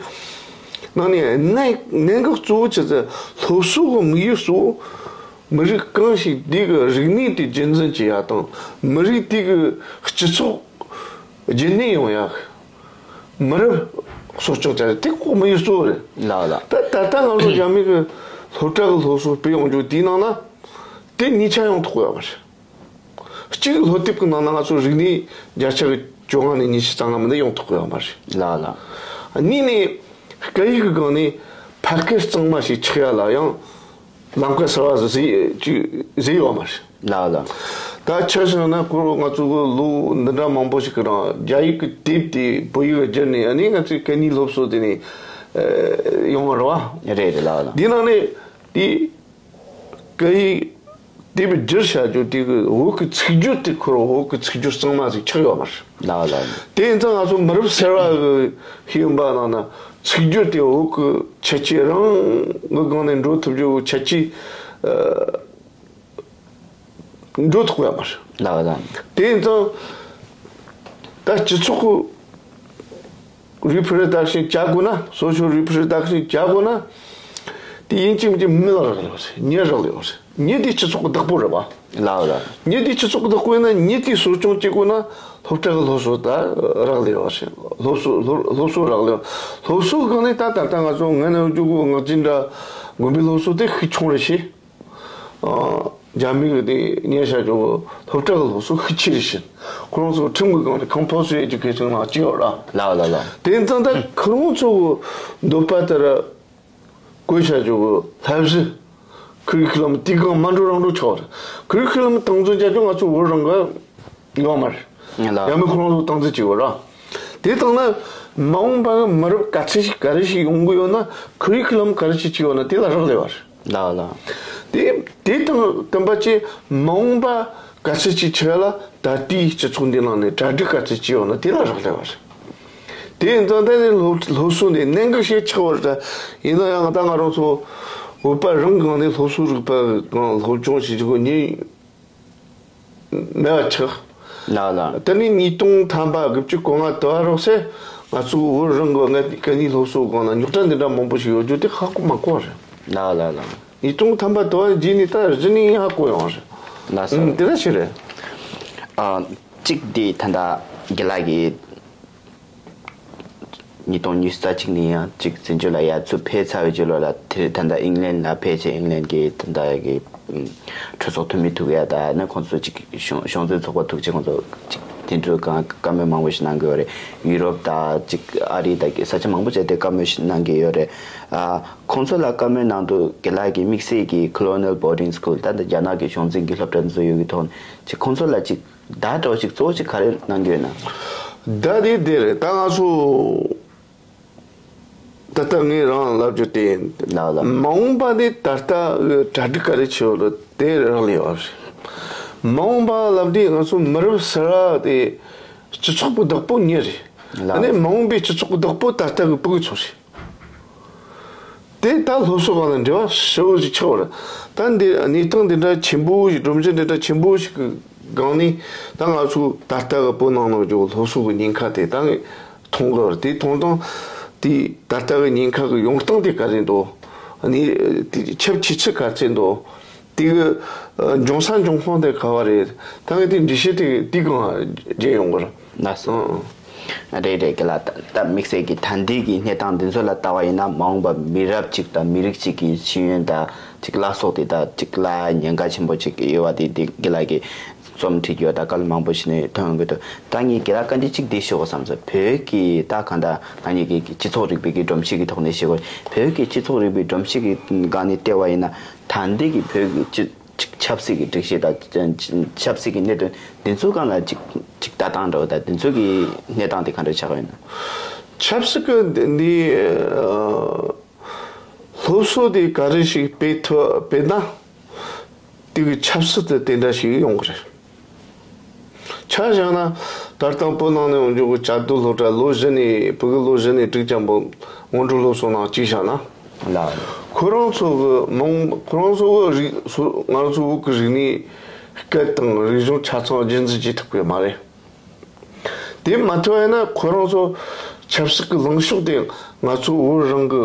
ནང་ནས་གནད་གནད་འགག་གཙོ་བོ་ཆེ་ཚེ་སློབ་གསོ་གི་དམིགས་ཡུལ་གཙོ་བོ་མི་རིགས་གང་ཞིག་དེ་གི་རིག་གནས་དེ་རྒྱུན་འཛིན་བྱེད་ཡ་དང་། མི་རིགས་དེ་གི་སྤྱི་ཚོགས་རྒྱུན་གནས་ཡོང་ཡ། མི་རབས་གསོ་སྐྱོང་བྱ་རྒྱུ་དེ་ཁོ་དམིགས་ཡུལ་གཙོ་བོ་རེད། ལགས་ལགས། ད་ད་ལྟ་ང་ཚོ་རྒྱ་མི་གི་སློབ་གྲྭ་གི་སློབ་གསོ་སྤེལ་ཡོང་རྒྱུ་དེའི་ནང་ན་དེ་གཉིས་ཆ་ཡོང་ཐུབ་ཀྱི་ཡོད་མ་རེད། གཅིག་སློབ་དེབ་ཀྱི་ནང་ན་ང་ཚོ་རིག་གནས་བརྒྱ་ཆ་གི་བཅོ་ལྔ་ནས་ཉི་ཤུ་རྩ་ལྔ་མིན་ན་ཡོང་ཐུབ་ཀྱི་ཡོད་མ་རེད། ལགས་ལགས། གཉིས་ནས་སྐད་ཡིག་གི་སྒང་ནས་ཕ་སྐད་གཙང་མ་ཞིག་ཆགས་ཡ་ལ་ཡང་ལམ་ཁ་གསར་བ་ཟིག་ཅིག་བཟོས་ཡོད་མ་རེད། ལགས་ལགས། ད་ཆ་བཞག་ན་ཁོ་ང་ཚོ་གི་ལོ་འདི་འདྲ་མང་པོ་ཞིག་གི་རིང་རྒྱ་ཡིག་གི་དེབ་དེ་བོད་ཡིག་བསྒྱུར་ནས་ཨ་ནི་ང་ཚོའི་སྐད་གཉིས་སློབ་གསོ་དེ་ནས་ཡོང་བ་རེད་བ། རེད་རེད། ལགས་ལགས། འདི་ནང་ནས་དེ་སྐད་ཡིག་དེབ་བསྒྱུར་བྱ་རྒྱུ་དེ་གི་བོད་ཀྱི་ཚིག་སྦྱོར་དེ་ཁོ་རང་བོད་ཀྱི་ཚིག་སྦྱོར་གཙང་མ་ཞིག་ཆགས་ཡོད་མ་རེད། ལགས་ལགས། དེ་ཡིན་ཙང་ང་ཚོ་མི་རབས་གསར་བ་གི་ཤེས་ཡོན་པ་ནང་ན་ཚིག་སྦྱོར་དེ་བོད་ཀྱི་ཁྱད་ཆོས་རང་གི་སྒང་ནས་འགྲོ་ཐུབ་རྒྱུ་ཁྱད་ཆོས་འགྲོ་ཐུབ་ཡོད་མ་རེད། ལགས་ལགས། དེ་ཡིན་ཙང་ད་སྤྱི་ཚོགས་ཀྱི་reproduction བྱ་དགོས་ན། social reproduction བྱ་དགོས་ན་དེ་ཡིན་གཅིག་མིན་གཅིག་མི་ལ་རག་ལས་པ་རེད། མྱི་རག་ལས་པ་རེད། མྱི་དེ་སྤྱི་ཚོགས་ཀྱི་བདག་པོ་རེད་པ། ལགས་ལགས། མྱི་དེ་སྤྱི་ཚོགས་ཀྱི་བདག་པོ་ཡིན་ན་མྱི་དེ་གསོ་སྐྱོང་བྱེད་དགོས་ན་སློབ་གྲྭ་གི་སློབ་གསོ་ད་རག་ལས་པ་རེད། སློབ་གསོ་སློབ་སློབ་གསོ་རག་ལས་པ། སློབ་གསོ་སྒང་ནས་ད་ད་ལྟ་ང་ཚོ་ངན་ནང་འཇུག་གི་ངག་རྒྱུན་འདྲ་དགོན་པའི་སློབ་གསོ་དེ་ཤུགས་ཆུང་རེད་ཤེས། རྒྱ་མི་གི་དེ་ཉེ་ཤ་ཅོག་སློབ་གྲྭ་གི་སློབ་གསོ་ཤུགས་ཆེ་རེད་ཤེས། ཁོ་རང་ཚོ་ཁྲིམས་ཀྱི་སྒང་ནས་compulsory education ནང་བཅུག་ཡོད་ར། ལགས་ལགས་ལགས། དེ་ཙང་ད་ཁོ་རང་ཚོ་གི་འདོད་པ་ལྟར་བཀོད་བྱ་རྒྱུ་གི་བསླབ་གཞི་curriculum དེ་གང་མ་འགྲོ་རང་འགྲོ་ཆོག་རེད། Curriculum སྟངས་འཛིན་བྱ་རྒྱུ་ང་ཚོ་བོད་རང་གི་ཡོད་མ་རེད། ལགས། ཡང་མིན་ཁོ་རང་ཚོ་སྟངས་འཛིན་བྱེད་དགོས་ར། དེ་ལྟར་ན་མ་འོངས་པ་གི་མི་རབས་ག་ཚད་ཞིག་ག་རེ་ཞིག་ཡོང་གི་ཡོད་ན་curriculum ག་རེ་ཞིག་བྱེད་ཡོད་ན་དེ་ལ་རག་ལས་པ་རེད། ལགས་ལགས། དེ་དེ་དང་བསྟུན་པ་བཅས་མ་འོངས་པ་ག་ཚད་ཅིག་ཆགས་ལ་ད་ལྟའི་སྤྱི་ཚོགས་འདི་ནང་ནས་གྲ་སྒྲིག་ག་ཚད་ཅིག་ཡོད་ན་དེ་ལ་རག་ལས་པ་རེད། དེ་ཡིན་ཙང་ད་ནི་སློབ་སློབ་གསོ་འདི་གནད་འགག་ཞིག་ཆགས་པ་རེད། ཡིན་ན་ཡང་ད་ང་རང་ཚོ་བོད་པ་རང་གི་ངང་ནས་སློབ་གསོ་རིག་པ་གང་སློབ་སྦྱོང་བྱེད་རྒྱུ་ཉིད་མེད་པ་ཆགས། ལགས་ལགས། ད་ནི་ཉིས་སྟོང་ཐམ་པ་དགུ་བཅུ་གོ་ལྔ་དུ་བ་རོགས་སེ་ང་ཚོ་བོད་རང་གི་ངའི་སྐད་གཉིས་སློབ་གསོ་སྒང་ལ་རྙོག་དྲ་འདི་འདྲ་མང་པོ་ཞིག་ཡོད་རྒྱུ་དེ་ཧ་གོ་མ་གོ་བ་རེད། ལགས་ལགས་ལགས། ཉིས་སྟོང་ཐམ་པ་དུ་བ་རྗེས་ནས་ད་གཞི་ནས་ཧ་གོ་ཡོང་བ་རེད། ལགས་སོ། ཨང་། དེ་འདྲ་ཞིག་རེད། ཨ། གཅིག་དེ་ད་ལྟ་རྒན་ལགས་ཀྱིས་ཉིས་སྟོང་ཉི་ཤུ་རྩ་གཅིག་ནས་ཡང་གཅིག་བཙན་བྱོལ་ལ་ཡར་ཚུར་ཕེབས་ཚར་བའི་རྗེས་ལོ་ལ་དེ་ད་ལྟ་ཨིང་ལན་ལ་ཕེབས་བྱས་ཨིང་ལན་གྱི་ད་ལྟ་གི་གྲོས་ཚོགས་འཐུས་མི་ཐུག་ཡ་ད་ནི་ཁོང་ཚོ་གཅིག་གཞུང་གཞུང་འཛིན་ཚོགས་པ་ཐུག་བྱས་ཁོང་ཚོ་གཅིག་དེ་ཚོ་གང་བཀའ་མོལ་མང་པོ་ཞིག་གནང་གི་ཡོད་རེད། ཡུ་རོབ་ད་གཅིག་ཨ་རི་ད་གི་ས་ཆ་མང་པོ་བྱས་ཏེ་བཀའ་མོལ་ཞིག་གནང་གི་ཡོད་རེད། ཨ། ཁོང་ཚོ་ལ་བཀའ་མོལ་ནང་དུ་རྒན་ལགས་ཀྱི་དམིགས་བསལ་གྱི་colonial boarding school ད་ལྟ་རྒྱ་ནག་གི་གཞུང་འཛིན་གྱི་སློབ་གྲྭ་འཛུལ་ཡོད་ཀྱི་ཐོག་ནས་ཅིག་ཁོང་ཚོ་ལ་ཅིག་བརྡ་འདྲ་བོ་ཅིག་གཙོ་བོ་ཅིག་ག་རེ་གནང་གི་ཡོད་ན། བརྡ་དེ་དེ་རེད། ད་ང་ཚོ་ད་ལྟ་ངས་རང་ལབ་རྒྱུ་དེ་ཡིན། ལགས་ལགས། མ་འོངས་པ་ནི་ད་ལྟ་གྲ་སྒྲིག་ག་རེ་བྱེད་ཡོད་རེད་དེ་རག་ལས་ཡོད་རེད། མ་འོངས་པ་ལབ་དུས་ང་ཚོ་མི་རབས་གསར་བ་དེ་སྤྱི་ཚོགས་པའི་བདག་པོ་ཉིད་རེད། ལགས། ཨ་ནི་མ་འོངས་པའི་སྤྱི་ཚོགས་པའི་བདག་པོ་ད་ལྟ་གི་ཕྲུ་གུ་ཚོ་རེད། དེ་ད་སློབ་གསོ་སྒང་ལ་འབྲེལ་བ་ཞེ་པོ་ཞིག་ཆགས་པ་རེད། ད་འདི་གནས་སྟངས་འདི་འདྲ་ཆེན་པོ་ཞིག་སྒྲོམ་གཞི་འདི་འདྲ་ཆེན་པོ་ཞིག་གི་ སྒང་ནས་ད་ང་ཚོས་ད་ལྟ་གི་བོད་ནང་ནང་གི་སློབ་གསོ་གི་ཉེན་ཁ་དེ་ད་ངས་མཐོང་གི་རེད། དེ་མཐོང་སྟངས་དེ་ད་ལྟ་གི་ཉེན་ཁ་གི་ཡོང་སྟངས་དེ་ག་རེ་འདུག་ནི་དེ་ཁྱབ་ཆེ་ཆེ་ག་ཚད་འདུག་དེ་གི་འབྱུང་ས་འབྱུང་ཁུངས་དེ་ག་བ་རེད། ད་ངས་དེ་འགྲེལ་བཤད་དེ་དེ་གང་བརྗེད་ཡོང་གི་རེད། ལགས་སོ། ཨང་། རེད་རེད། རྒན་ལགས། ད་ད་དམིགས་བསལ་གྱི་ད་ལྟའི་གི་གནས་སྟངས་འདི་ཚོ་ལ་ལྟ་བ་ཡིན་ན། མ་འོངས་པ་མི་རབས་གཅིག་དང་མི་རིགས་གཅིག་གི་ཤེས་ཡོན་དང་གཅིག་བླ་སྲོག་དེ་དག་གཅིག་ལ་ཉེན་ཁ་ཆེན་པོ་གཅིག་ཡོད་པ་དེ་དེ་རྒན་ལགས་ཀྱིས་རྩོམ་བྲིས་ཡོད། ད་བཀའ་སློབ་མང་པོ་ཞིག་ནས་ཐོན་ཡོང་གི་འདུག་ད་ངས་རྒན་ལགས་བཀའ་འདྲི་གཅིག་འདི་ཞུ་དགོས་བསམ་སོང་། བོད་ཀྱི་ད་གང་ལྟར་ང་གཉིས་ཀྱི་སྤྱི་ཚོགས་རིག་པའི་གི་སྒྲོམ་གཞི་གི་ཐོག་ནས་བཤད་དགོས། བོད་ཀྱི་སྤྱི་ཚོགས་རིག་པའི་སྒྲོམ་གཞི་གི་སྒང་ནས་བལྟས་པ་ཡིན་ན། ད་ལྟའི་གི་བོད་ཀྱི་སྤྱི་ཅིག་ཆབ་སྲིད་ཀྱི་སྒྲིག་གཞི་དང་ཆབ་སྲིད་ཀྱི་གནད་དོན་འདི་ཚོའི་སྒང་ལ་ཅིག་ཅིག་ལྟ་སྟངས་འདྲ་བོ་དང་འདི་ཚོའི་གི་གནས་སྟངས་དེ་ག་འདྲ་ཆགས་ཡོད་ན། ཆབ་སྲིད་ཀྱི་འདི་འདི་ཨ་སློབ་གསོ་དེ་ག་རེ་ཞིག་སྤེལ་ཐུབ་སྤེལ་ན་དེ་གི་ཆབ་སྲིད་དེ་དེ་འདྲ་ཞིག་ཡོང་གི་རེད། ཆ་བཞག་ན་ད་ལྟ་བོད་ནང་ནས་འོང་རྒྱུ་གི་བཅའ་སྡོད་སློབ་གྲྭ་ལོ་བཞི་ནས་བོད་ཀྱི་ལོ་བཞི་ནས་དྲུག་ཙམ་པོ་སྔོན་འགྲོ་སློབ་གསོ་ནང་བཅུག་བཞག་ན། ལགས། ཁོ་རང་ཚོ་གི་མང་ཁོ་རང་ཚོ་གི་རིག་སོ་ང་རང་ཚོ་བོད་ཀྱི་རིག་གནས་སྐད་དང་རིག་གཞུང་ཆ་ཚང་རྒྱུན་འཛིན་བྱེད་ཐུབ་ཀྱི་མ་རེད། དེ་མ་ཐུབ་ཡིན་ན་ཁོ་རང་ཚོ་ཆབ་སྲིད་ཀྱི་ལངས་ཕྱོགས་དེ་ང་ཚོ་བོད་རང་གི་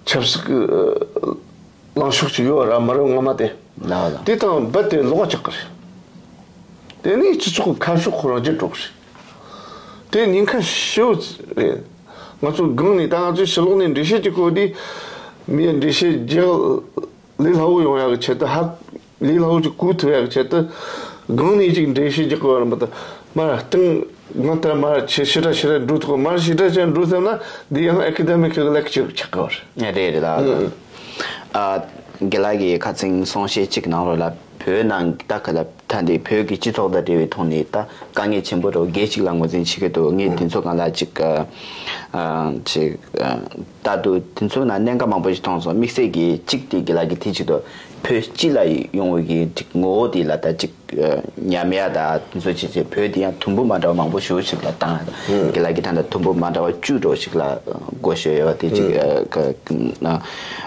ཆབ་སྲིད་ཀྱི་ལངས་ཕྱོགས་ཅིག་ཡོད་ར་མ་རེད་སྔ་མ་དེ། ལགས་ལགས། དེ་དང་རྦད་དེ་ལོག་ཆགས་ཀྱི་རེད། དེ་ནས་སྤྱི་ཚོགས་ཀྱི་ཁ་ཕྱོགས་ཁོ་རང་བརྗེད་འགྲོ་གི་རེད། དེ་ཉེན་ཁ་ཞེ་པོ་རེད། ང་ཚོ་སྒང་ནས་ད་ང་ཚོའི་ཕྱི་ལོགས་ནས་འགྲེལ་བཤད་ཀྱི་སྐོར་དེ་མིའི་འགྲེལ་བཤད་རྒྱག་ལས་སླ་བོ་ཡོང་ཡག་གི་ཆེད་དུ། ཧ་ལས་སླ་བོ་ཅིག་གོ་ཐུབ་ཡག་གི་ཆེད་དུ་སྒང་ནས་ཅིག་འགྲེལ་བཤད་རྒྱག་དགོས་པ་རེད་མ་གཏོགས། མར་སྟེང་སྒང་ལྟར་མར་ཕྱི་ཕྱི་དྲག་ཕྱི་དྲག་འགྲོ་ཐུབ། མར་ཕྱི་དྲག་ཕྱི་དྲག་འགྲོ་ཐུབ་ན་འདི་ཡང་ཨེ་ཀ་ཌེ་མིག་གི་ལེག་ཅར་ཆགས་དགོས་པ་རེད། རེད་རེད་ལགས། ཨ། རྒན་ལགས་ཀྱིས་ཁ་སང་གསུང་བཤད་ཅིག་གནང་རོགས་ལ། བོད་ནང་ད་ག་ལ་ད་འདི་བོད་ཀྱི་སྤྱི་ཚོགས་དང་འབྲེལ་བའི་ཐོག་ནས་ད་དཀའ་ངལ་ཆེན་པོ་རེད། སྒེར་གཅིག་ལ་ངོས་འཛིན་བྱེད་ཀྱི་འདུག་ངས་དེ་ཚོ་སྒང་ལ་ཅིག་ཨ་ཅིག་ཨ་ལྟ་དུས་དེ་ཚོའི་ནང་གནད་འགག་མང་པོ་ཞིག་མཐོང་སོང་། དམིགས་བསལ་གྱིས་གཅིག་དེ་རྒན་ལགས་ཀྱིས་དེ་བྱེད་དུས་བོད་སྤྱི་ལ་ཡོང་བའི་གི་ཅིག་ངོ་བོ་དེ་ལ་ད་ཅིག་ཉམས་ཡག་དང་དེ་ཚོ་བྱེད་ཆེད་བོད་དེ་ཡང་དུམ་བུ་མ་འདྲ་བ་མང་པོ་ཞེ་པོ་ཞིག་ལ་བཏང་། རྒན་ལགས་ཀྱིས་ད་ལྟ་དུམ་བུ་མ་འདྲ་བ་བཅུ་འདྲ་བོ་ཞིག་ལ་བགོ་བཤའ་ཡོད་པ་དེ་ཅིག་ཨ་ཀ་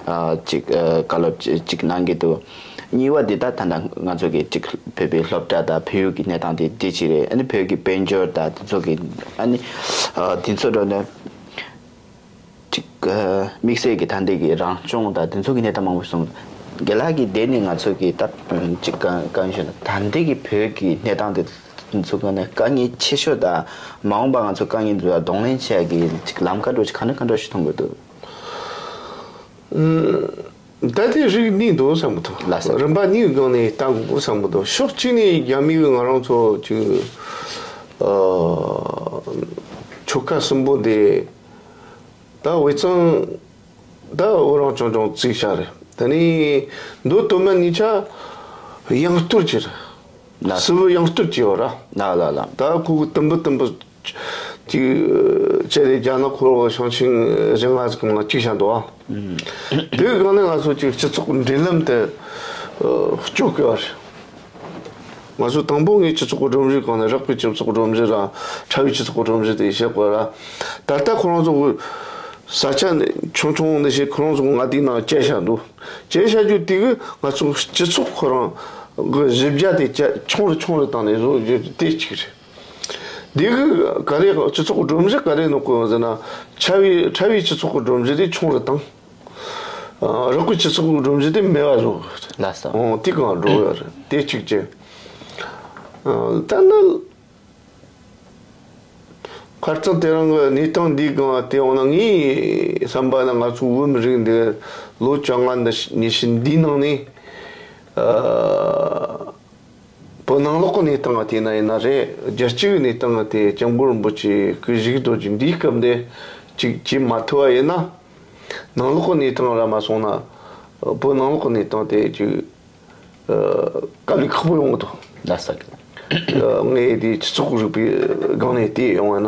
ཨ་ཅིག་ཨ་བཀའ་སློབ་ཅིག་གནང་གི་འདུག་གཉིས་པ་དེ་ད་ད་ལྟ་ང་ཚོ་གི་ཅིག་བོད་པའི་སློབ་གྲྭ་དང་བལ་ཡུལ་གྱི་གནས་སྟངས་དེ་དེ་ཅིག་རེད། ཨ་ནི་བོད་ཀྱི་དཔལ་འབྱོར་དང་དེ་ཚོ་གི་ཨ་ནི་ཨ་དེ་ཚོ་འདྲ་ནས། ཅིག་ཨ་དམིགས་བསལ་གྱི་ད་ལྟའི་གི་རང་སྐྱོང་དང་དེ་ཚོ་གི་གནས་སྟངས་མང་པོ་གསུངས། རྒན་ལགས་ཀྱིས་དེ་ནས་ང་ཚོ་གི་ད་ཅིག་གང་གང་ཞུ་ན། ད་ལྟའི་གི་བོད་ཀྱི་གནས་སྟངས་དེ་ཚོ་ག་ནས་དཀའ་ངལ་ཆེ་ཤོས་དང་མ་འོངས་པ་ང་ཚོ་དཀའ་ངལ་འདི་ལ་གདོང་ལེན་བྱེད་ཡག་གི་ཅིག་ལམ་ཁ་འདྲ་ཅིག་ག་འདྲ་ག་འདྲ་ཞིག་མཐོང་གི་འདུག་ད་ལྟའི་རིགས་གཉིས་འདུག་བསམ་གི་འདུག་ལགས་སོ། རིམ་པ་གཉིས་ཀྱི་སྒང་ནས་ལྟ་དགོས་བསམ་གི་འདུག་ཕྱོགས་གཅིག་ནས་རྒྱ་མི་གིས་ང་རང་ཚོ་ཅིག་ཨ་ཆོལ་ཁ་གསུམ་པོ་འདི་ད་དབུས་གཙང་ད་བོད་རང་སྐྱོང་ལྗོངས་བཙུགས་བཞག་རེད། དེ་ནས་མདོ་སྟོད་སྨད་གཉིས་ཆ་ཡང་བསྟོད་ཅིག་རེད། ལགས། སིལ་བུ་ཡང་བསྟོད་ཅིག་ཡོད་ར། ལགས་ལགས་ལགས། ད་ཁོ་གི་དུམ་བུ་དུམ་བུ་ཅིག་བྱས་ཏེ་རྒྱ་ནག་ཁོ་རང་ཞིང་ཆེན་བཞི་ལྔ་ཟིག་གི་ནང་བཅུག་བཞག་འདུག་ཨ། དེ་གི་སྒང་ནས་ང་ཚོ་ཅིག་སྤྱི་ཚོགས་འབྲེལ་ལམ་དེ་ཨ་གཅོད་དགོས་པ་རེད། ང་ཚོ་དང་པོ་ངས་སྤྱི་ཚོགས་སྒྲོམ་གཞི་སྒང་ནས་རགས་པའི་སྤྱི་ཚོགས་སྒྲོམ་གཞི་ར་འཁྲབ་བའི་སྤྱི་ཚོགས་སྒྲོམ་གཞི་དེ་བཤད་དགོས་ར། ད་ལྟ་ཁོ་རང་ཚོ་གི་ས་ཆ་ཆུང་ཆུང་འདི་བཞིན་ཁོ་རང་ཚོ་གི་མངའ་སྡེའི་ནང་བཅད་བཞག་འདུག་བཅད་བཞག་རྒྱུ་དེ་གིས་ང་ཚོ་སྤྱི་ཚོགས་ཁོ་རང་གི་གཞི་རྒྱ་དེ་ཆུང་རུ་ཆུང་རུ་བཏང་ནས་བཟོ་རྒྱུ་དེ་གཅིག་རེད། འདི་གི་ག་རེ་སྤྱི་ཚོགས་སྒྲོམ་གཞི་ག་རེ་གནང་དགོས་ཟེར་ན། འཁྲབ་བའི་འཁྲབ་བའི་སྤྱི་ཚོགས་ཀྱི་སྒྲོམ་གཞི་དེ་ཆུང་རུ་བཏང་། ཨ་རགས་པའི་སྤྱི་ཚོགས་ཀྱི་སྒྲོམ་གཞི་དེ་མེད་པ་བཟོ་དགོས། ལགས་སོ། ཨོ་དེ་གང་འགྲོ་ཡོད་རེད། དེ་གཅིག་བྱས། ཨ་ད་ནི་ཁ་རྩང་དེ་རིང་གི་གནས་སྟངས་འདིའི་སྒང་དེ་འོང་ན། ངའི་བསམ་པ་ན་ང་ཚོ་བོད་མི་རིགས་འདི་ལོ་བཅོ་ལྔ་འདི་ཉི་ཤུ་འདིའི་ནང་ནས་ཨ། བོད་ནང་ལོགས་ཀྱི་གནས་སྟངས་ལ་བལྟས་ན་ཡིན་ན་རེད། རྒྱལ་སྤྱི་གི་གནས་སྟངས་ལ་བལྟས། སྐྱབས་མགོན་རིན་པོ་ཆེ་སྐུ་བཞུགས་རྡོ་རྗེ་འདིའི་སྐབས་འདི་ཅིག་བྱེད་མ་ཐུབ་པ་ཡིན་ན། ནང་ལོགས་ཀྱི་གནས་སྟངས་ར་མ་སོང་ན། བོད་ནང་ལོགས་ཀྱི་གནས་སྟངས་དེ་ཅིག་ཨ་དཀའ་ལས་ཁག་པོ་ཡོང་གི་འདུག་ལགས་སོ། ཨ་ངས་དེ་སྤྱི་ཚོགས་རིག་པའི་སྒང་ནས་བལྟས་ཡོང་བ་ན།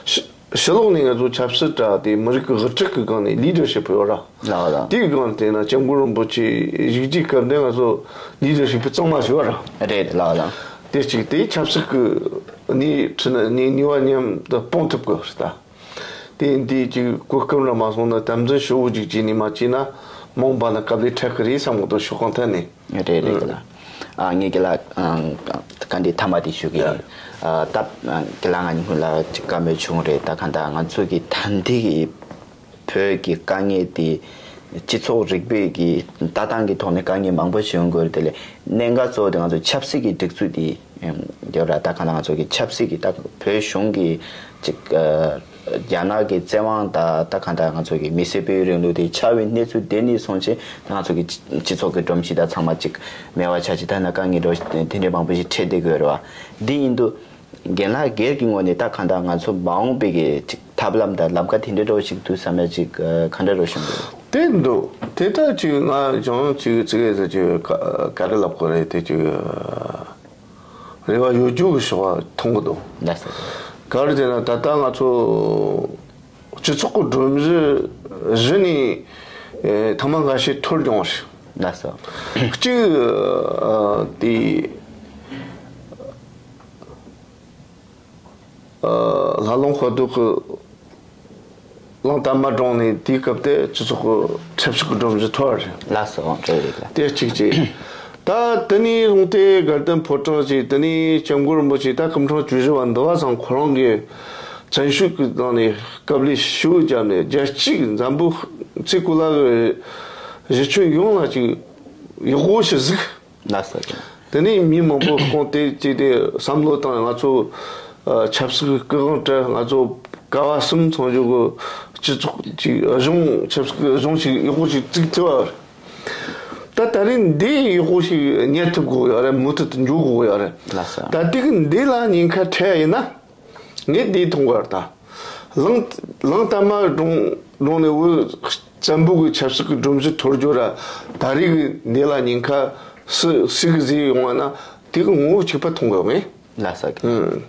ཕྱི་ཕྱི་ལོགས་ནས་ང་ཚོ་ཆབ་སྲིད་དྲ་དེ་མི་རིགས་ཀྱི་དབུ་ཁྲིད་ཀྱི་སྒང་ནས་ལི་ཌར་ཤིབ་ཡོད་ར། ལགས་ལགས། དེའི་སྒང་དེ་ན་སྐྱབས་མགོན་རིན་པོ་ཆེ་བཞུགས་རྒྱུའི་སྐབས་འདི་ང་ཚོ་ལི་ཌར་ཤིབ་གཙང་མ་ཞིག་ཡོད་ར། རེད་ལགས་ལགས། དེ་གཅིག་དེ་ཆབ་སྲིད་ཀྱི་ནི་ཁྲི་ནི་ནུས་པ་མཉམ་དུ་སྤུངས་ཐུབ་དགོས་རེད་ད། དེ་འདི་གཅིག་གོ་སྐབས་ར་མ་སོང་ན་དམ་འཛིན་ཞུ་བོ་གཅིག་བྱས་ནས་མ་བྱས་ན་མ་འོངས་པ་ན་དཀའ་ལས་འཕྲད་ཀྱི་རེད་བསམ་གི་འདུག་ཤོག་ཁང་ཐད་ནས། རེད་རེད་ལགས། ཨ་ངས་རྒན་ལགས་ཨ་ བཀའ་འདྲི་མཐའ་མ་དེ་ཞུ་གི་ཡིན། ཨ་ད་ཨ་དགེ་ལགས་ང་གཉིས་ལ་ཅིག་བཀའ་མོལ་བྱུང་རེད། ད་གང་ལྟར་ང་ཚོ་གི་ད་ལྟའི་གི་བོད་ཀྱི་དཀའ་ངལ་དེ་སྤྱི་ཚོགས་རིག་པའི་གི་ལྟ་སྟངས་ཀྱི་ཐོག་ནས་དཀའ་ངལ་མང་པོ་ཞིག་ཡོང་གི་ཡོད་རེད། དེ་ལས་གནད་འགག་གཙོ་བོ་དེ་ང་ཚོ་ཆབ་སྲིད་ཀྱི་སྒྲིག་འཛུགས་དེ་ཡོད་ར། ད་གང་ལྟར་ང་ཚོ་གི་ཆབ་སྲིད་ཀྱི་ད་བོད་གཞུང་གི་ཅིག་ཨ་རྒྱ་ནག་གི་བཙན་དབང་དང་ད་གང་ལྟར་ང་ཚོ་གི་མི་སེར་སྤེལ་ཡུལ་རིང་ལུགས་དེ་ཆགས་པའི་གནས་ཚུལ་དེ་ནས་བཟུང་བྱས་ང་ཚོ་གི་སྤྱི་ཚོགས་ཀྱི་སྒྲོམ་གཞི་དང་ཚང་མ་ཅིག་མེད་པ་ཆགས་ཅིག་ད་ན་དཀའ་ངལ་འགྲོ་དེ་འདྲའི་མང་པོ་ཞིག་འཕྲད་བསྡད་ཀྱི་ཡོད་རེད་བ། འདི་ཡིན་དུས་རྒན་ལགས་སྒེར་གྱི་ངོས་ནས་ད་གང་ལྟར་ང་ཚོ་མ་འོངས་པའི་གི་ཅིག་ཐབས་ལམ་དང་ལམ་ཁ་དེ་འདྲའི་འགྲོ་ཞིག་འདུག་བསམ་ཡ་ཅིག་ག་འདྲ་རོ་ཞུ་འདུག་དེ་འདུག་དེ་ལྟར་ཅིག་ང་ཅང་ཅིག་ཅིག་ཡོད་ཅིག་ག་རེ་ལབ་དགོས་རེད། དེ་ཅིག་རེ་བ་ཡོད་རྒྱུ་གི་ཞོགས་པ་མཐོང་གི་འདུག་ལགས་སོ། ག་རེ་ཟེར་ན་ད་ལྟ་ང་ཚོ་སྤྱི་ཚོགས་ཀྱི་སྒྲོམ་གཞི་གཞི་ནས་ཨེ་ཐ་མ་འགའ་ཤས་འཐོར་ཡོང་བ་རེད། ལགས་སོ། གཅིག་ཨ་དེ་ཨ་ལྷ་ལུང་དཔལ་རྡོ་གི་གླང་དར་མ་བཀྲོངས་ནས་དེའི་སྐབས་དེ་སྤྱི་ཚོགས་ཀྱི་ཆབ་སྲིད་ཀྱི་སྒྲོམ་གཞི་འཐོར་བ་རེད། ལགས་སོ། འོ་དེ་རེད་ལ། དེ་གཅིག་བྱས། ད་དེ་ནས་བཟུང་སྟེ་དགའ་ལྡན་ཕོ་བྲང་བྱས། དེ་ནས་སྐྱབས་མགོན་རིན་པོ་ཆེ་ད་སྐུ་ཕྲེང་བཅུ་བཞི་པ་འདི་བ་ཚང་ཁོ་རང་གི་བཙན་བྱོལ་གྱི་ནང་ནས་དཀའ་ལས་ཞེ་པོ་བརྒྱབ་ནས་རྒྱལ་སྤྱིའི་འཛམ་བུ་ཚེ་གང་ལ་གི་གཞི་ཁྱོན་ཡོངས་ལ་ཅིག་ཡག་པོ་ཞིག་གཟིགས། ལགས་སོ། དེ་ནས་མི་མང་པོ་ཁོང་དེ་བྱས་ཏེ་བསམ་བློ་བཏང་། ང་ཚོ་ཨ་ཆབ་སྲིད་ཀྱི་སྐུ་དབང་བྲལ། ང་ཚོ་ཀ་བ་གསུམ་ཚང་རྒྱུ་གི་སྤྱི་ཚོགས་ཅིག་གཞུང་ཆབ་སྲིད་ཀྱི་གཞུང་ཞིག་ཡག་པོ་ཞིག་བཙུགས་ཐུབ་པ་རེད། ད་ད་རེས་འདི་ཡག་པོ་ཞིག་གཉེར་ཐུབ་དགོས་ཡོད་རེད། མུ་མཐུད་དུ་འཇུག་དགོས་ཡོད་རེད། ལགས་སོ། ད་དེ་གི་འདི་ལ་ཉེན་ཁ་འཕྲད་ཡིན་ན། ངས་འདི་མཐོང་གི་ཡོད་རེད། ད་གླང་གླང་དར་མ་བཀྲོངས་བཀྲོངས་ནས་འུ་བཙན་པོ་གི་ཆབ་སྲིད་ཀྱི་སྒྲོམ་གཞི་འཐོར་རྒྱུ་ར། ད་རེས་ཀྱི་འདི་ལ་ཉེན་ཁ་སུ་སུ་གིས་བཟོས་ཡོང་བ་ན་དེ་གི་ངོ་བོ་གཅིག་པ་མཐོང་གི་ཡོད་མེད། ལགས་སོ། ཨུམ།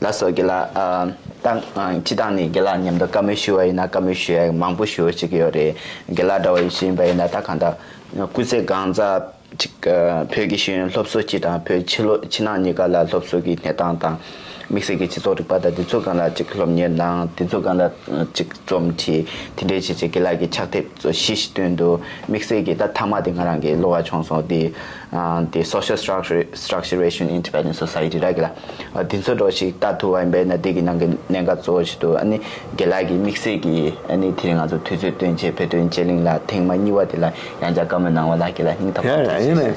ལགས་སོ་དགེ་ལགས། ཨ་ད་ཨ་སྤྱི་བཏང་ནས་དགེ་ལགས་མཉམ་དུ་བཀའ་མོལ་ཞུ་བ་ཡིན་ན་བཀའ་མོལ་ཞུ་ཡ་མང་པོ་ཞུ་བ་ཞིག་ཡོད་རེད། དགེ་ལགས་འདྲ་བ་ཡིན་ཞིག་ཡིན་པ་ཡིན་ན་ད་གང་ལྟར་སྐུ་ཚེ་གང་ཚ་ཅིག་ཨ་བོད་ཀྱི་ཤེས་ཡོན་སློབ་གསོ་སྤྱི་དང་བོད་ཕྱི་ལོ་ཕྱི་ནང་གཉིས་ཀ་ལ་སློབ་གསོ་གི་གནས་སྟངས་དང་། དམིགས་བསལ་གྱི་སྤྱི་ཚོགས་རིག་པ་དང་དེ་ཚོ་སྒང་ལ་ཅིག་སློབ་གཉེར་གནང་། དེ་ཚོ་སྒང་ལ་ཅིག་རྩོམ་བྲིས། དེ་འདྲའི་བྱས་བྱས་དགེ་ལགས་ཀྱི་ཕྱག་དེབ་ཚོ་བཞི་ཞིག་བཏོན་འདུག་དམིགས་བསལ་གྱི་ད་མཐའ་མ་དེ་ང་རང་གི་བློ་བ་ཆོངས་སོང་། དེ་ཨ་དེ་Social Structure- Structuration in Tibetan Society ར་དགེ་ལགས། ཨ་དེ་ཚོ་འདྲ་ཞིག་ལྟ་ཐུབ་པ་ཡིན་པས་ན་དེ་གི་ནང་གི་གནད་འགག་གཙོ་བོ་ཞིག་འདུག་ཨ་ནི་དགེ་ལགས་ཀྱི་དམིགས་བསལ་གྱི་ཨ་ནི་དེ་རིང་ང་ཚོ་དུས་ཚོད་བཏོན་བྱས་བོད་དོན་དཔྱད་གླེང་ལ་ཐེངས་མ་གཉིས་པ་དེ་ལ་ཡང་བསྐྱར་བཀའ་མོལ་གནང་བ་ལ་དགེ་ལགས་སྙིང་ཐག་པ་ཡ་ཡ་ཡིན་ནས།